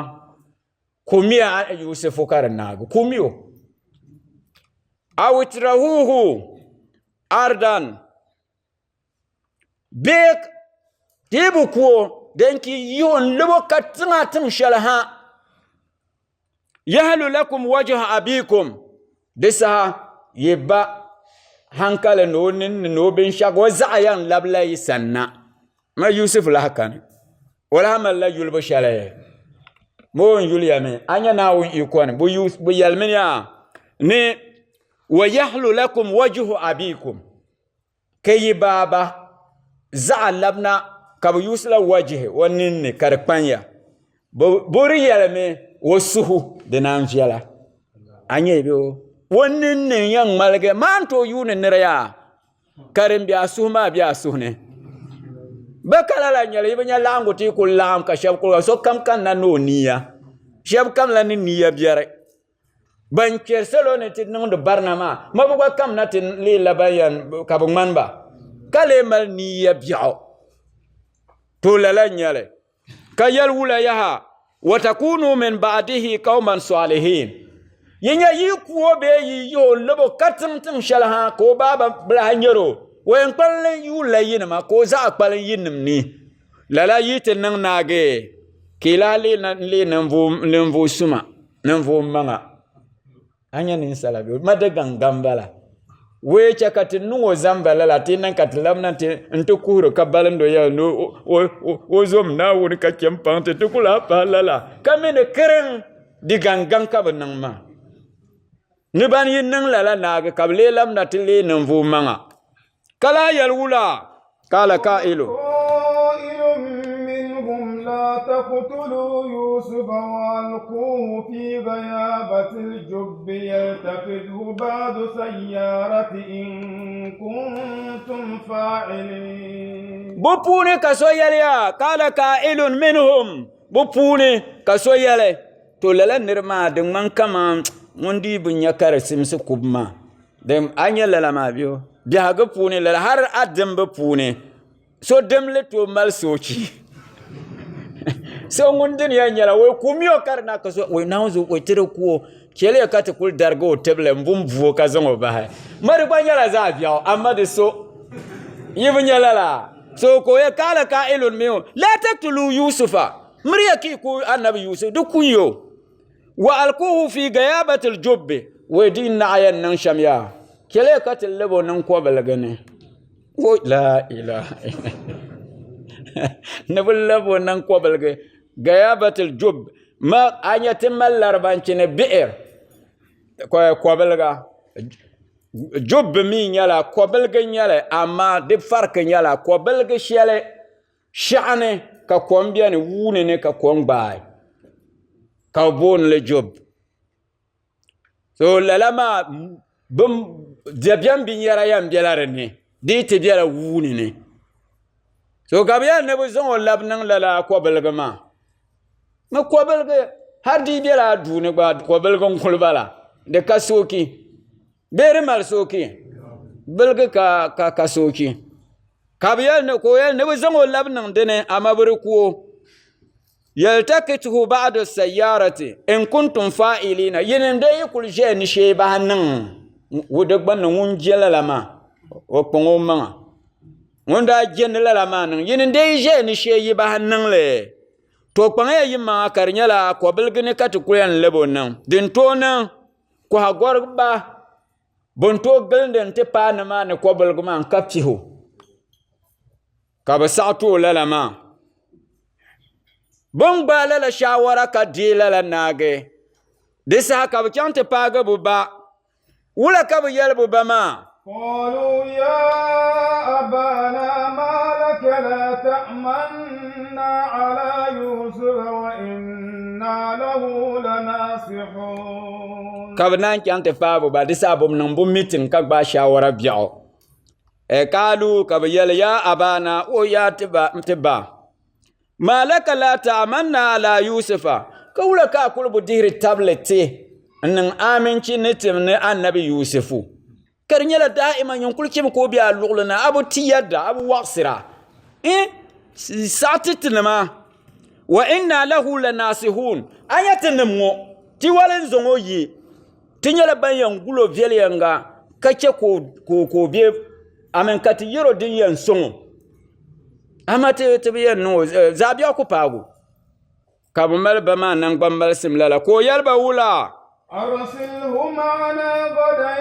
kumiya Yusufu ka di naagi, kumi o. Aw itrahuhu ardan bee di yi bi ku o din ki yi o n-lab o katiŋa tiŋ shɛli ha yahlu lakum wajhu abikum di saha yi ba hankali ni o ninni ni o binshɛɣu o zaɣa yɛn labila yi sanna ma Yusuf lahi kani o lahi malila yulibu shɛli ma o ni yuliya mi a nya Naawuni iko ni bɛ yɛlimi yaa ni wa yahlu lakum wajhu abikum Ka yi baaba zaɣa labina ka bɛ yuusila wajihi o ninni ka di kpanya. Bɛ di yɛlimi o suhu di naan viɛla. A nya bɛ o o ninni n-yɛn ŋmaligi maa n-tooi yuuni nira yaa ka din be a suhu maa be a suhu ni. Bɛ ka lala n-nyɛli yi bi nya laɣingu ti yi kuli laɣim ka shɛba kuli sokam kanna ni o niya shɛba kamla ni niya biɛri. Ban kpɛri salo ni ti niŋdi barina maa ma bi gba kamina ti leela ban yɛn ka bi ŋmani ba ka lee mali niiya biɛɣu to lala n nyɛli ka yɛli wula yaha watakunu min ba'dihi qauman salihin yi nyɛ yi ku o bee yi yihi o n labo katiŋ tiŋ shɛli ha ka o baaba bilahi nyɛri o o yɛn kpalim yuunila yinima ka o zaɣa kpalim yinim ni Lala yi ti niŋ naagi ka yi lahi leei ninvuɣ suma, ninvuɣ maŋa. A nya ninsala bɛ ma di gaŋgaŋ bala. Wee chɛ ka ti niŋ o zamba lala ti niŋ ka ti labina nti kuhiri ka balindi o yɛli ni o zom Naawuni ka chɛ m-paŋ ti, ti ku lahi pahi lala ka mi ni kiriŋ. Di gangaŋ ka bi niŋ maa. Ni ban yi niŋ lala naagi ka bi lee labina ti leei ninvuɣ maŋa. Ka lahi yɛli wula? Kaala kaa'ilu. قائل منهم لا تقتلوا يوسف وألقوه في غيابة الجب يلتقطه بعض سيارة إن كنتم فاعلين Bɛ puuni ka so yɛliya, Kaala kaa'ilun minhum, bɛ puuni ka so yɛli, To lala niri maa di ŋmani kaman ŋun dii bi nya ka di simsi kubu maa. Din a nya lala maa bɛ biɛhigu puuni lala har a dimbi puuni so dimli tooi mali soochi. So ŋun dini yɛn nyɛla o kumiya o ka di na ka so o naawuni zuɣu o ti di ku o chɛliya ka ti kuli darigi o tibili n bun bu o ka zaŋ o bahi. Ma di gba nyɛla zaɣ biɛɣu amaa di so yi bi nya lala so ka o yɛli kaala kailun minhum laa taktulu yusufa miriya ka yi ku anabi Yusuf di kun ya o wa alkuhu fi gayabatil jubbi wai di naɣa yɛn niŋ shɛm yaa chɛliya ka ti lab o niŋ kɔbiligi ni o la ilaha ni bi lab o niŋ kɔbiligi gayabatil jub ma a nya ti mali laribanchi ni bi'ir kɔbiliga jubbi mi nyɛla kɔbiligi nyɛli amaa di fariki nyɛla kɔbiligi shɛli Shɛɣu ni ka kom biɛni wuuni ni ka kom gbaai ka bi booni li Job so lala maa dabiɛm binyɛra yɛn biɛla dinni di yi ti biɛla wuuni ni so ka bi yɛli ni bi zaŋ o labi niŋ lala kobiligi maa ni kobiligi hali di yi biɛla a duu ni gba kobiligi n kuli bala di ka sooki bee di mali sooki biligi ka sooki Ka bɛ yɛli ni ka o yɛli ni bɛ zaŋ o labi niŋ dini amaa bɛ di ku o. Yaltakithu ba'du sayyarati in kuntum fa'ilina yinim dee yi kuli ʒeya ni shee bahi niŋ di gbunni ŋun je lala maa o kpaŋ o maŋa ŋun daa je ni lala maa niŋ yinim dee yi ʒeya ni shee yi bahi niŋ li to kpaŋya yi maŋa ka di nyɛla kobiligi ni ka ti kuli yɛn lab o niŋ din tooi niŋ kɔha gɔriba Bɛ ni tooi gilindi nti paai nimaani kɔbiligu maa n-ka pihi o, ka bɛ saɣi ti o lala maa. Bɛ ni gbaai lala shaawara ka deei lala naagi, di saha ka bɛ chaŋ ti paagi bɛ ba. Wula ka bɛ yɛli bɛ ba maa? قالوا يا أبانا ما لك لا تأمنا على يوسف وإنا له لناصحون Ka bɛ naan chaŋ ti paai bɛ ba, di saha bɛ niŋ bɛ mitin ka gbaai shaawara biɛɣu. Kaalu ka bɛ yɛli, Yaa abaana, o yaa ti ba, ti ba, maa laka laa ta'amanna ala Yusufa, ka wula ka a kuli bi dihiri tabili ti n-niŋ aminchi ni ti ni Annabi Yusufu? Ka di nyɛla da'ima nyin kuli chemi ka o be a luɣili na, a bi ti yɛdda, a bi waɣisira. Saɣi ti tinima, wa inna lahu lanasihun, a nya tinim ŋɔ, ti wali n-zaŋ o yi, ti nyɛla ban yɛn gul o viɛlyɛŋga ka chɛ ka o be, amin ka ti yɛr o din yɛn sɔŋ o, amaa ti ti bi yɛn niŋ o zaɣ biɛɣu ku paag o. Ka bɛ mali ba maa naŋgbammalisim lala, ka o yɛli ba wula? أرسله معنا غدا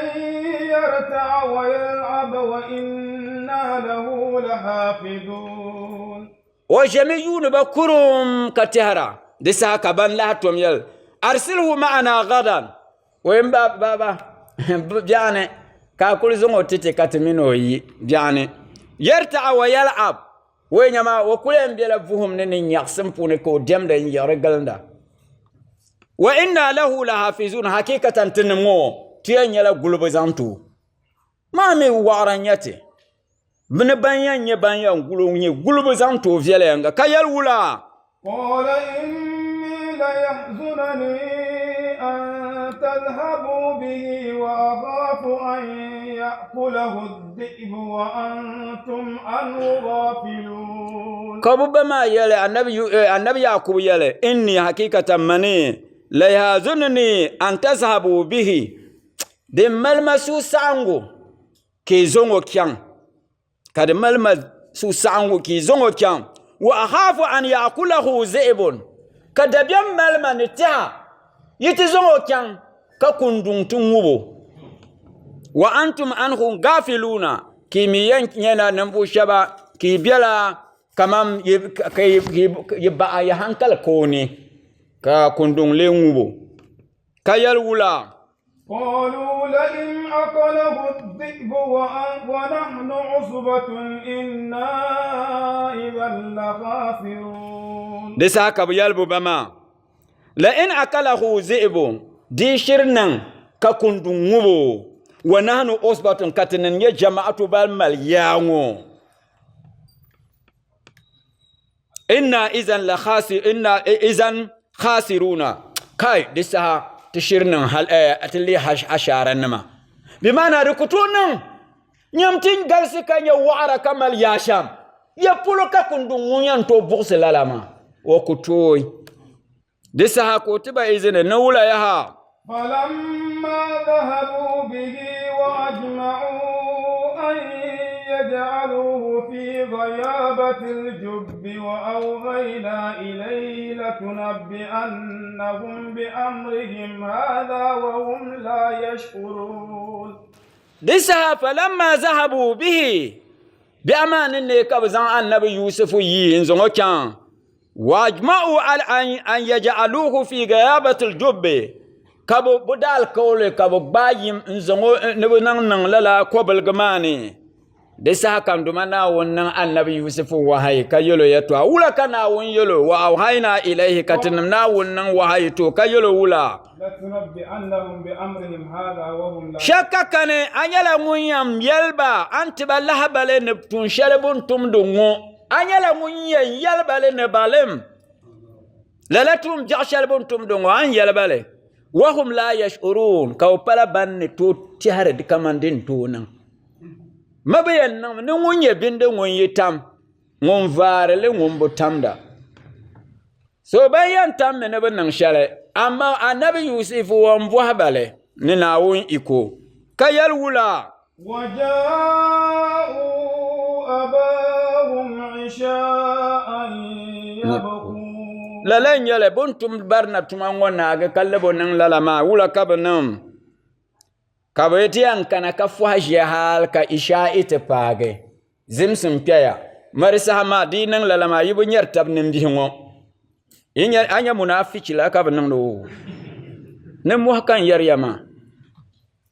يرتع ويلعب وإنا له لحافظون O ʒɛmi yuuni ba kurum ka tɛhira. Di saha ka ban lahi tom yɛli, Arsilhu ma'ana gadan. O yɛn ba ba biɛɣuni ka a kuli zaŋ o ti ti ka ti mini o yi biɛɣuni. Yarta'a wa yal'ab. O yɛn nya maa o kuli yɛn bela vuhim ni ni nyaɣisim puuni ka o diɛmda n-yiɣiri gilinda. Wa inna lahu lahafizun hakikatan tinim ŋɔ ti yɛn nyɛla gulibu zaŋ ti o. Maa mi waɣira n-nyɛ ti. Bɛ ni ban yɛn nyɛ ban yɛn guli o nyɛ gulibu zaŋ ti o viɛlɛŋga ka yɛli wula? قال إني ليحزنني أن تذهبوا به وأخاف أن يأكله الذئب وأنتم عنه غافلون Ka bɛ ba maa yɛli Annabi Yakubu yɛli, Inni hakikatan mani layahzununi an tazhabu bihi din mali ma suhusaɣiŋgu ka yi zaŋ o chaŋ, ka di mali ma suhusaɣiŋgu ka yi zaŋ o chaŋ. Wa akhaafu an ya'kulahu zi'bun, ka dabiɛm mali ma ni tɛha yi ti zaŋ o chaŋ ka kunduŋ ti ŋub o. Wa antum anhu gaafiluuna, ka yi mi yɛn nyɛla ninvuɣ shɛba ka yi bela kaman yi baɣa yi hankali ka o ni, ka kunduŋ lee ŋub o. Ka yɛli wula? قالوا لئن أكله الذئب ونحن عصبة إنا إذا لخاسرون Di saha ka bɛ yɛli bɛ ba maa, La'in akalahu zi'bu, di shiri niŋ ka kundu ŋub o, wa nahnu usbatun, ka ti nin nyɛ jama'atu ban mali yaa ŋɔ. Inna izan la khasi inna izan khasiruna kai di saha ti shiri niŋ hal eh, ti leei ashaara nima bi maana di ku tooi niŋ nyam ti galisi ka nyɛ waɣara ka mali yaa shɛm ya polo ka kunduŋ ŋun yɛn tooi buɣisi lala maa o ku tooi di saha ka o ti ba izini ni wula yaha فلما ذهبوا به وأجمعوا أن يجعلوه في غيابة الجب وأوحينا إليه لتنبئنهم بأمرهم هذا وهم لا يشعرون Di saha falamma zahabu bihi biha maa ni ne ka bɛ zaŋ annabi Yusufu yi n-zaŋ o chaŋ Wajma'u al an yaj'aluhu fi ghayabatil jubbi ka bi bi da alikauli ka bi gbaai yim n zaŋ o ni bi niŋ niŋ lala kobiligi maa ni di saha ka n Duuma Naawuni niŋ anabi Yusufu wahayi ka yɛl o yɛtɔɣa wula ka Naawuni yɛl o wa awhayna ilayhi ka tinim Naawuni niŋ wahayi ti o ka yɛl o wula shakka kani a nyɛla ŋun yɛn yɛli ba a ni ti ba lahabali ni tuun shɛli bɛ ni tumdi ŋɔ A nyɛla ŋun yɛn yɛli ba li ni balim lala tuun biɛɣu shɛli bɛ ni tumdi ŋɔ, a ni yɛli ba li, wahum laa yash'uruun, ka bɛ pala ban ni tooi tɛhiri di kaman di ni tooi niŋ. Ma bɛ yɛn niŋmi ni ŋun nyɛ bindi ŋun yi tam, ŋun vaari li ŋun bi tamda. So ban yɛn tammi ni bɛ niŋ shɛli, amaa Anabi Yusifu o m-bɔhi ba li ni Naawuni iko, ka yɛli wula? وجاءوا أباهم عشاء يبكون Lala n-nyɛ li, bɛ ni tum barina tuma ŋɔ naagi ka lab o niŋ lala maa, wula ka bɛ niŋ? Ka bɛ ti yɛn kana ka fɔhi ʒiya hal ka Ishaa'i ti paagi. Zimsim kpɛya. Mari saha maa di yi niŋ lala maa yi bi nyari tab nimbihi ŋɔ. Yi nya a nya munaafichi la ka bi niŋdi o. Nimmohi ka n yɛri ya maa.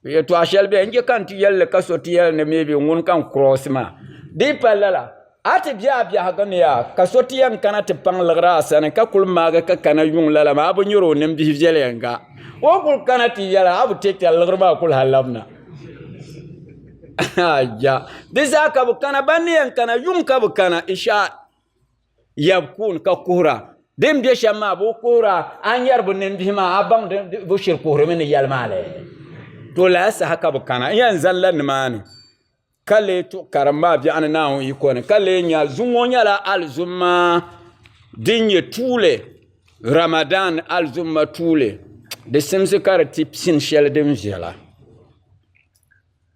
Yɛtɔɣa shɛli bɛ n je ka n ti yɛli li ka so ti yɛli ni maybe ŋuni ka n cross maa. Di yi pa lala a ti be a biɛhigu ni yaa ka so ti yɛn kana ti paŋ liɣiri a sani ka kuli maagi ka kana yuŋ lala maa a bi nyari o nimbihi viɛlɛŋga. O kuli kana ti yɛla a bi take liɣiri maa kuli hali labina. Aja di zaa ka bi kana ban ni yɛn kana yuŋ ka bi kana isha yabkuun ka kuhura din bɛ shɛm maa bi kuhura a nyɛri bi nimbihi maa a baŋ bi shiri kuhurimi ni yɛli maa le to lala saha ka bi kana n yɛn zalila nimaani ka lee tuɣi karim maa biɛɣuni Naawuni yiko ni ka lee nya zuŋɔ nyɛla alizumma din nyɛ tuuli Ramadan alizumma tuuli di simsi ka di ti pini shɛli din viɛla.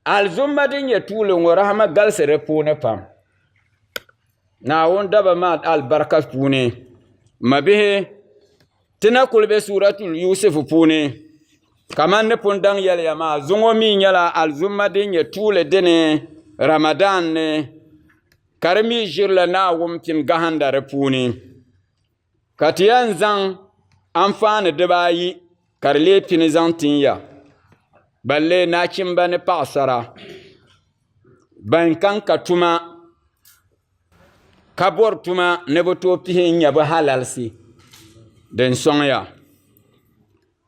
Alizumma din nyɛ tuuli ŋɔ rahama galisi di puuni pam. Naawuni daba maa alibarika puuni mabihi ti na kuli be suuratul Yusufu puuni kamani ni pun daŋ yɛliya maa zuŋɔ mi nyɛla alizumma din nyɛ tuuli dini Ramadan ni ka di mi ʒirila Naawuni pini gahinda di puuni. Ka ti yɛn zaŋ anfaani dibaayi ka di leei pini zaŋ tin ya, ban leei nachimba ni paɣasara, ban kan ka tuma ka bɔri tuma ni bɛ tooi pihi n-nya bɛ halalisi din sɔŋ ya.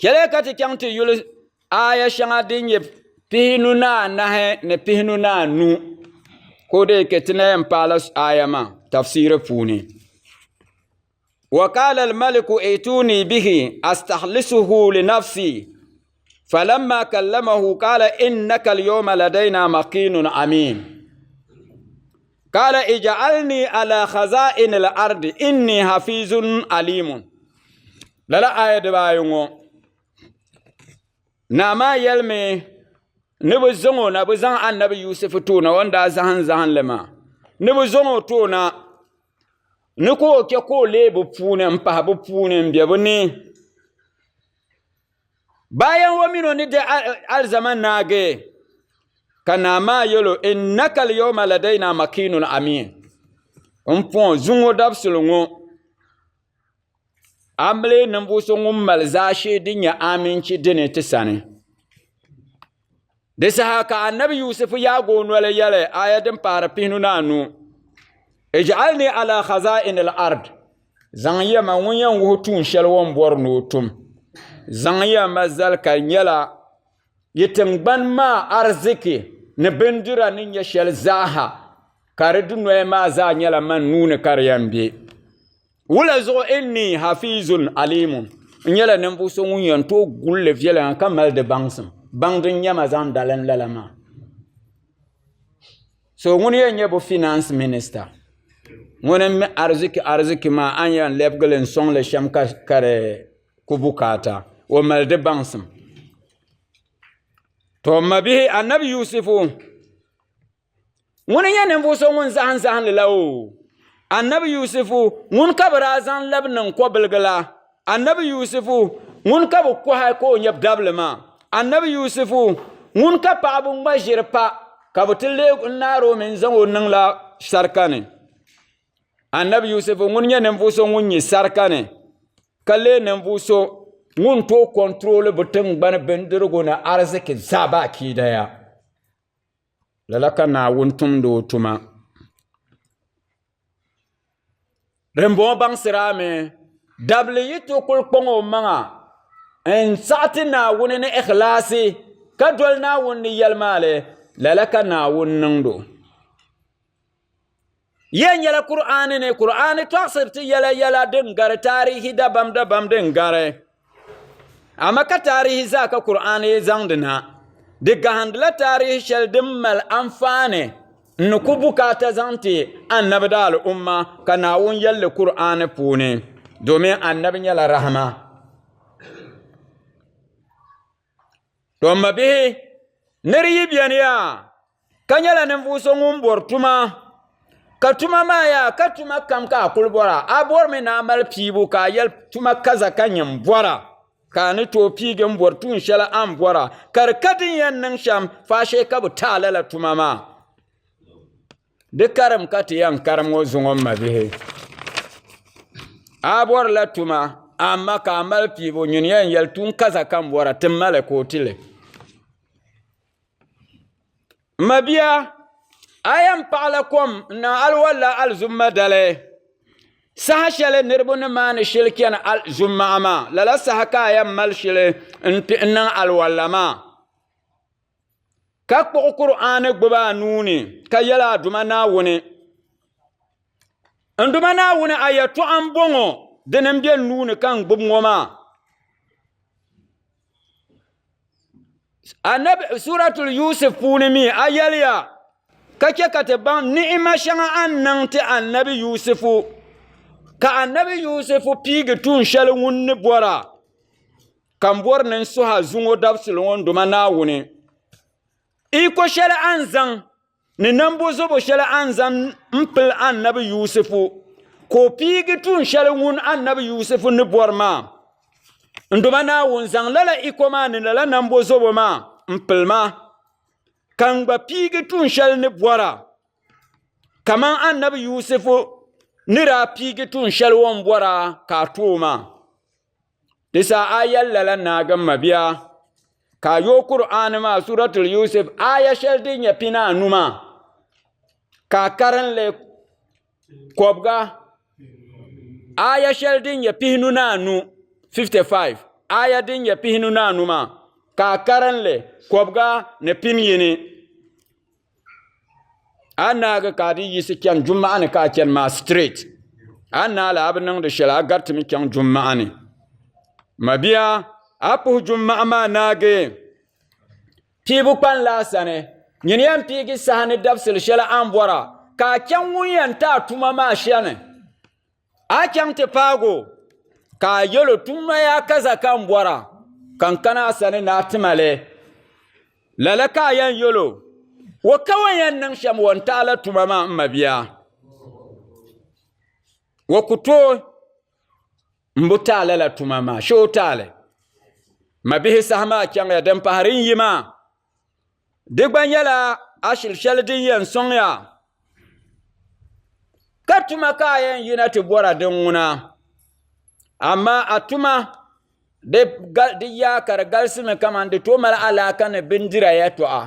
Chɛliya ka ti chaŋ ti yuli aaya shɛŋa din nyɛ 54 ni 45 ko da yake ti na yɛn paala aaya maa tafsiri puuni. وقال الملك ائتوني به استخلصه لنفسي فلما كلمه قال انك اليوم لدينا مكين امين قال اجعلني على خزائن الارض اني حفيظ عليم lala aya dibaayi ŋɔ naa maa yɛlimi ni bi zaŋ o na bi zaŋ anabi Yusufu ti o na o ni daa zaham zahinli maa ni bi zaŋ o ti o na ni ka o chɛ ka o leei bi puuni n pahi bi puuni n bɛ bi ni bayan o mini o ni di alizama naagi ka naa maa yɛl o innaka alyawma ladayna makinun amin n pɔŋ zuŋɔ dabisili ŋɔ. A mili ninvuɣ so ŋun mali zaashee din nyɛ aminchi dini ti sani. Di saha ka Anabi Yusufu yaag o noli yɛli aya din paari 55, Ij'alni ala khaza'in al-ard, zaŋ ya ma ŋun yɛn wuhi tuun shɛli o ni bɔri ni o tum. Zaŋ ya ma zali ka di nyɛla yi tiŋgbani maa ariziki ni bindira ni nyɛ shɛli zaaha, ka di dunoya maa zaa nyɛla man nuu ni ka di yɛn be. Wula zuɣu inni hafizun alimun, n nyɛla ninvuɣ so ŋun yɛn tooi guli li viɛla ka mali di baŋsim. Baŋdi n-nyɛ ma zaŋ dalim lala maa. So ŋuni yɛn nyɛ bɛ finance minister. Ŋuni m-mi ariziki ariziki maa a ni yɛn lɛbigi li n-sɔŋ li shɛm ka di ku bukaata. O mali di baŋsim. To m mabihi Anabi Yusufu Ŋuni n-nyɛ ninvuɣ so ŋun zahim zahindi la oo? Anabi Yusufu ŋun ka bɛ daa zaŋ labi niŋ kɔbiligi la. Anabi Yusufu ŋun ka bɛ kɔhi ka o nyɛ dabili maa. Anabi Yusufu ŋun ka paɣiba ŋma ʒiri pa ka bɛ ti leeg o n-naari o mi n-zaŋ o niŋla sarika ni. Anabi Yusufu ŋun nyɛ ninvuɣ so ŋun nyɛ sarika ni ka leei ninvuɣ so ŋun tooi kɔnturooli bɛ tiŋgbani bindirigu ni ariziki zaa bakiidaya. Lala ka Naawuni tumdi o tuma. Dimbɔŋɔ baŋsiri a mi, dabili yi ti kul kpaŋ o maŋa n-saɣi ti Naawuni ni ikhlaasi ka doli Naawuni ni yɛli maa li, lala ka Naawuni niŋd o. Yɛn nyɛla Kur'aani ni, Kur'aani tɔɣisiri ti yɛla yɛla din gari taarihi dabam dabam din gari. Amaa ka taarihi zaa ka Kur'aani zaŋdi na. Di gahindila taarihi shɛli din mali anfaani n ni ku bukaata zaŋ ti Annabi daali'umma ka Naawuni yɛli li Kur'aani puuni, domin Annabi nyɛla rahama. To m mabihi, nir yi beni yaa ka nyɛla ninvuɣ so ŋun bɔri tuma, ka tuma maa yaa ka tuma kam ka a kul bɔra, a bɔrimi ni a mali piibu ka a yɛli tuma kaza ka nyɛ m bɔra, ka a ni tooi piigi m-bɔri tuun shɛli a ni bɔra, ka di ka din yɛn niŋ shɛm faashee ka bɛ ti a lala tuma maa. Di karim ka ti yɛn karim ŋɔ zuŋɔ m mabihi. A bɔrila tuma amma ka a mali piibu nyini yɛn yɛli tuun kaza ka n bɔra ti mali ka o ti li. M mabia a yɛn paɣila kom n niŋ aliwalla alizumma dali saha shɛli niriba ni maani shili chani alizummaɣa maa lala saha ka a yɛn mali shili n niŋ aliwalla maa. Ka kpuɣi Kur'aani gbubi a nuu ni ka yɛli a Duuma Naawuni, N Duuma Naawuni, a yɛtɔɣa m-bɔŋɔ, dini m-be n nuu ni ka n gbubi ŋɔ maa. Anabi Suratul Yusuf puuni mi a yɛliya, ka chɛ ka ti baŋ ni'ima shɛŋa a ni niŋ ti Anabi Yusufu, ka Anabi Yusufu piigi tuun shɛli ŋun ni bɔra. Ka m bɔri ni n suhi a zuŋɔ dabisili ŋɔ n Duuma Naawuni, iko shɛli a ni zaŋ ni nambozobo shɛli a ni zaŋ m-pili Annabi Yusufu, ka o piigi tuun shɛli ŋun Annabi Yusufu ni bɔri maa. N Duuma Naawuni, zaŋ lala iko maa ni lala nambozobo maa m-pili ma, ka n gba piigi tuun shɛli ni bɔra, kaman Annabi Yusufu ni daa piigi tuun shɛli o ni bɔra ka a ti o maa. Di saha a yɛli lala naagi m mabia ka a yooi Kur'aani maa Suratul Yusuf aaya shɛli din nyɛ 15 maa ka a karim li kɔbiga aaya shɛli din nyɛ 55 55 aaya din nyɛ 54 maa ka a karim li kɔbiga ni 50. A ni naagi ka a di yiɣisi chani jumaɣa ni ka a chani maa straight a ni naai la a bi niŋdi shɛli a garitimi chaŋ jumaɣa ni mabia a puhi jumaɣa maa naagi piibu kpani la a sani nyini yɛn piigi saha ni dabisili shɛli a ni bɔra ka a chaŋ ŋun yɛn ti a tuma maa shɛli A chaŋ ti paag o, ka a yɛl o, Tumma yaa kaza ka m bɔra, ka n kana a sani ni a ti ma li. Lala ka a yɛn yɛl o, O ka o yɛn niŋ shɛm o ni taɣi la tuma maa m mabia. O ku tooi m-bi taɣi lala tuma maa, shee o taɣi li. Mabihi saha maa chaŋya, din pahiri n-yi maa. Di gba nyɛla ashili shɛli din yɛn sɔŋ ya ka tuma ka a yɛn yina ti bɔra din ŋuna. Amaa a tuma di di yaa ka di galisimi kamani di tooi mali alaaka ni bindira yɛltɔɣa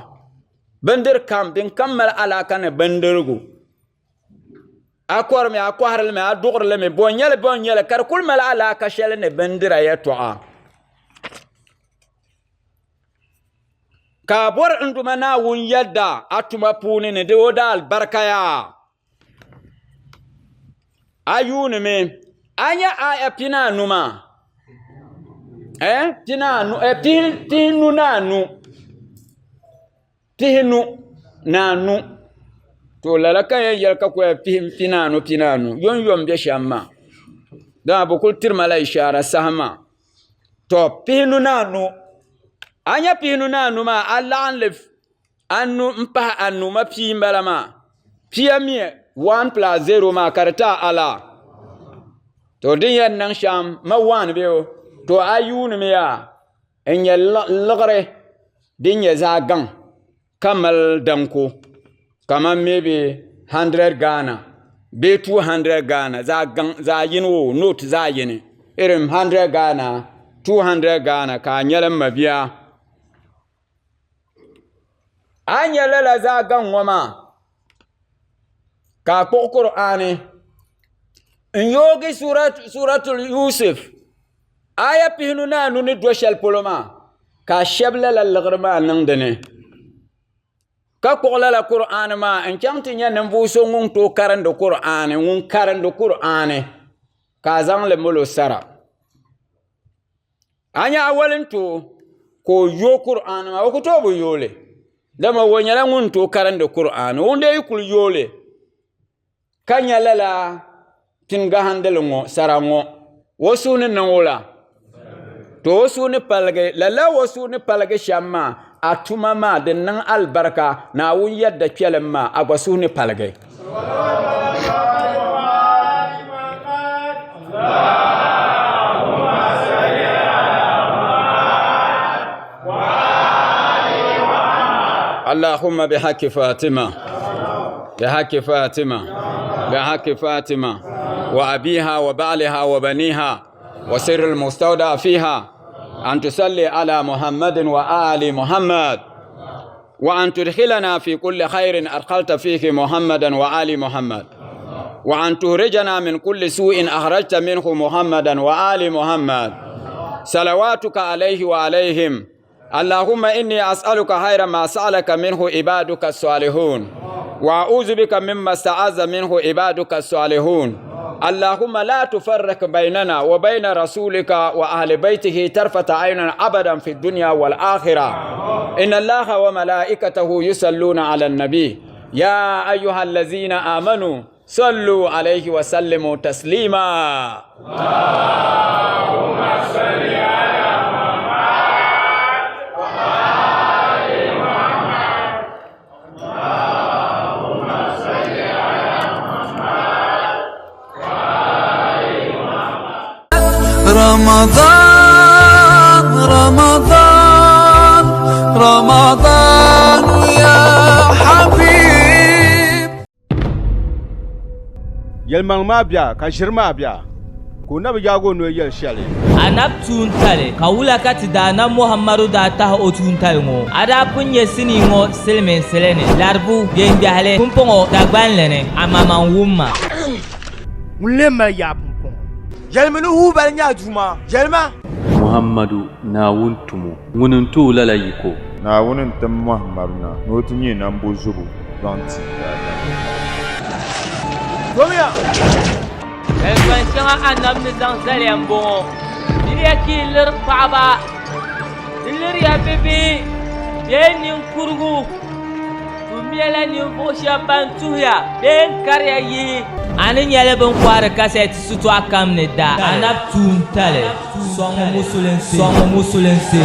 bindiri kam din kam mali alaaka ni bindirigu a kɔrimi a kɔhiri li mi a duɣiri li mi bo n nyɛli bo n nyɛli ka di kuli mali alaaka shɛli ni bindira yɛltɔɣa ka a bɔri n Duuma Naawuni yɛda a tuma puuni ni di o daalibarika yaa a yuunimi a nya aya pinaanu maa eh pinaanu eh pihinu ni anu pihinu ni anu to lala ka yɛn yɛli ka ku yɛli pinaanu pinaanu yomyom bɛ shɛm maa dama bi kuli tiri ma la ishaara saha maa to pihinu ni anu a nya pihinu ni anu maa a laɣim li anu n pahi anu ma pia n bala maa pia mi 1 plus 0 maa ka di ti a ala to din yɛn niŋ shɛm ma 1 bee o to a yuunimi yaa n nyɛ liɣiri din nyɛ zaɣ gaŋ ka mali danko kamani maybe 100 Ghana bee 200 Ghana zaɣ gaŋ zaɣ yini o noot zaɣ yini irin 100 Ghana 200 Ghana ka a nyɛli n mabia A ni nyɛ lala zaɣ gaŋ ŋɔ maa ka a kpuɣi Kur'aani n yoogi suuratul Yusuf aya pihinu ni anu ni do shɛli polo maa ka a shɛbi lala liɣiri maa niŋ di ni ka kpuɣi lala Kur'aani maa n chaŋ ti nyɛ ninvuɣu so ŋun tooi karindi Kur'aani ŋun karindi Kur'aani ka a zaŋli mali o sara A nya awalintoo ka o yo Kur'aani maa o ku tooi bi yooli dama o nyɛla ŋun tooi karindi Kur'aani o dee yi kuli yooli ka nya lala pini gahindili ŋɔ sara ŋɔ o suhu ni niŋ o la to o suhu ni paligi lala o suhu ni paligi shɛm maa a tuma maa din niŋ alibarika Naawuni yɛda kpɛlim maa a gba suhu ni paligi. اللهم بحق فاطمة بحق فاطمة بحق فاطمة وأبيها وبعلها وبنيها وسر المستودع فيها أن تصلي على محمد وآل محمد وأن تدخلنا في كل خير أدخلت فيه محمدا وآل محمد وأن تخرجنا من كل سوء أخرجت منه محمدا وآل محمد صلواتك عليه وعليهم اللهم إني أسألك خير ما سألك منه عبادك الصالحون وأعوذ بك مما استعاذ منه عبادك الصالحون اللهم لا تفرق بيننا وبين رسولك وأهل بيته طرفة عين أبدا في الدنيا والآخرة إن الله وملائكته يصلون على النبي يا أيها الذين آمنوا صلوا عليه وسلموا تسليما اللهم صل على محمد وآل محمد اللهم صل على محمد وآل محمد رمضان رمضان رمضان يا حبيب Yɛlimaŋli maa bia ka ʒiri maa bia, ka o na bi yaag o noli yɛli shɛli. Anab tuuntali, ka wula ka ti Daanab Muhammadu daa tahi o tuuntali ŋɔ? A daa pun nya sinii ŋɔ silimiinsili ni, Laribu, Biɛŋgbɛhili, pumpɔŋɔ Dagbanli ni, amaa man wum ma. Ŋun lee mali yaa pumpɔŋɔ? Yɛlimi ni Hubal nyɛ a Duuma. Yɛlima! Muhammadu, Naawuni tumo, ŋuni n-ti o lala yiko. Naawuni n-tim Muhammadu na ni o ti nyɛ nambozubo zaŋ ti daadamnim. Domiya! Zalikpan shɛŋa Anab ni zaŋ zali ya m-bɔŋɔ, Miriya ka yi liri paɣiba, di liriya bibihi bee ninkurigu. Tummiya ninvuɣ shɛb bɛn tuhiya bee n-kariya yihi. A ni nyɛli bɛ ni kɔhiri kasɛti sitɔɣu kam ni da. Anab tuuntali sɔŋmi musulinsi.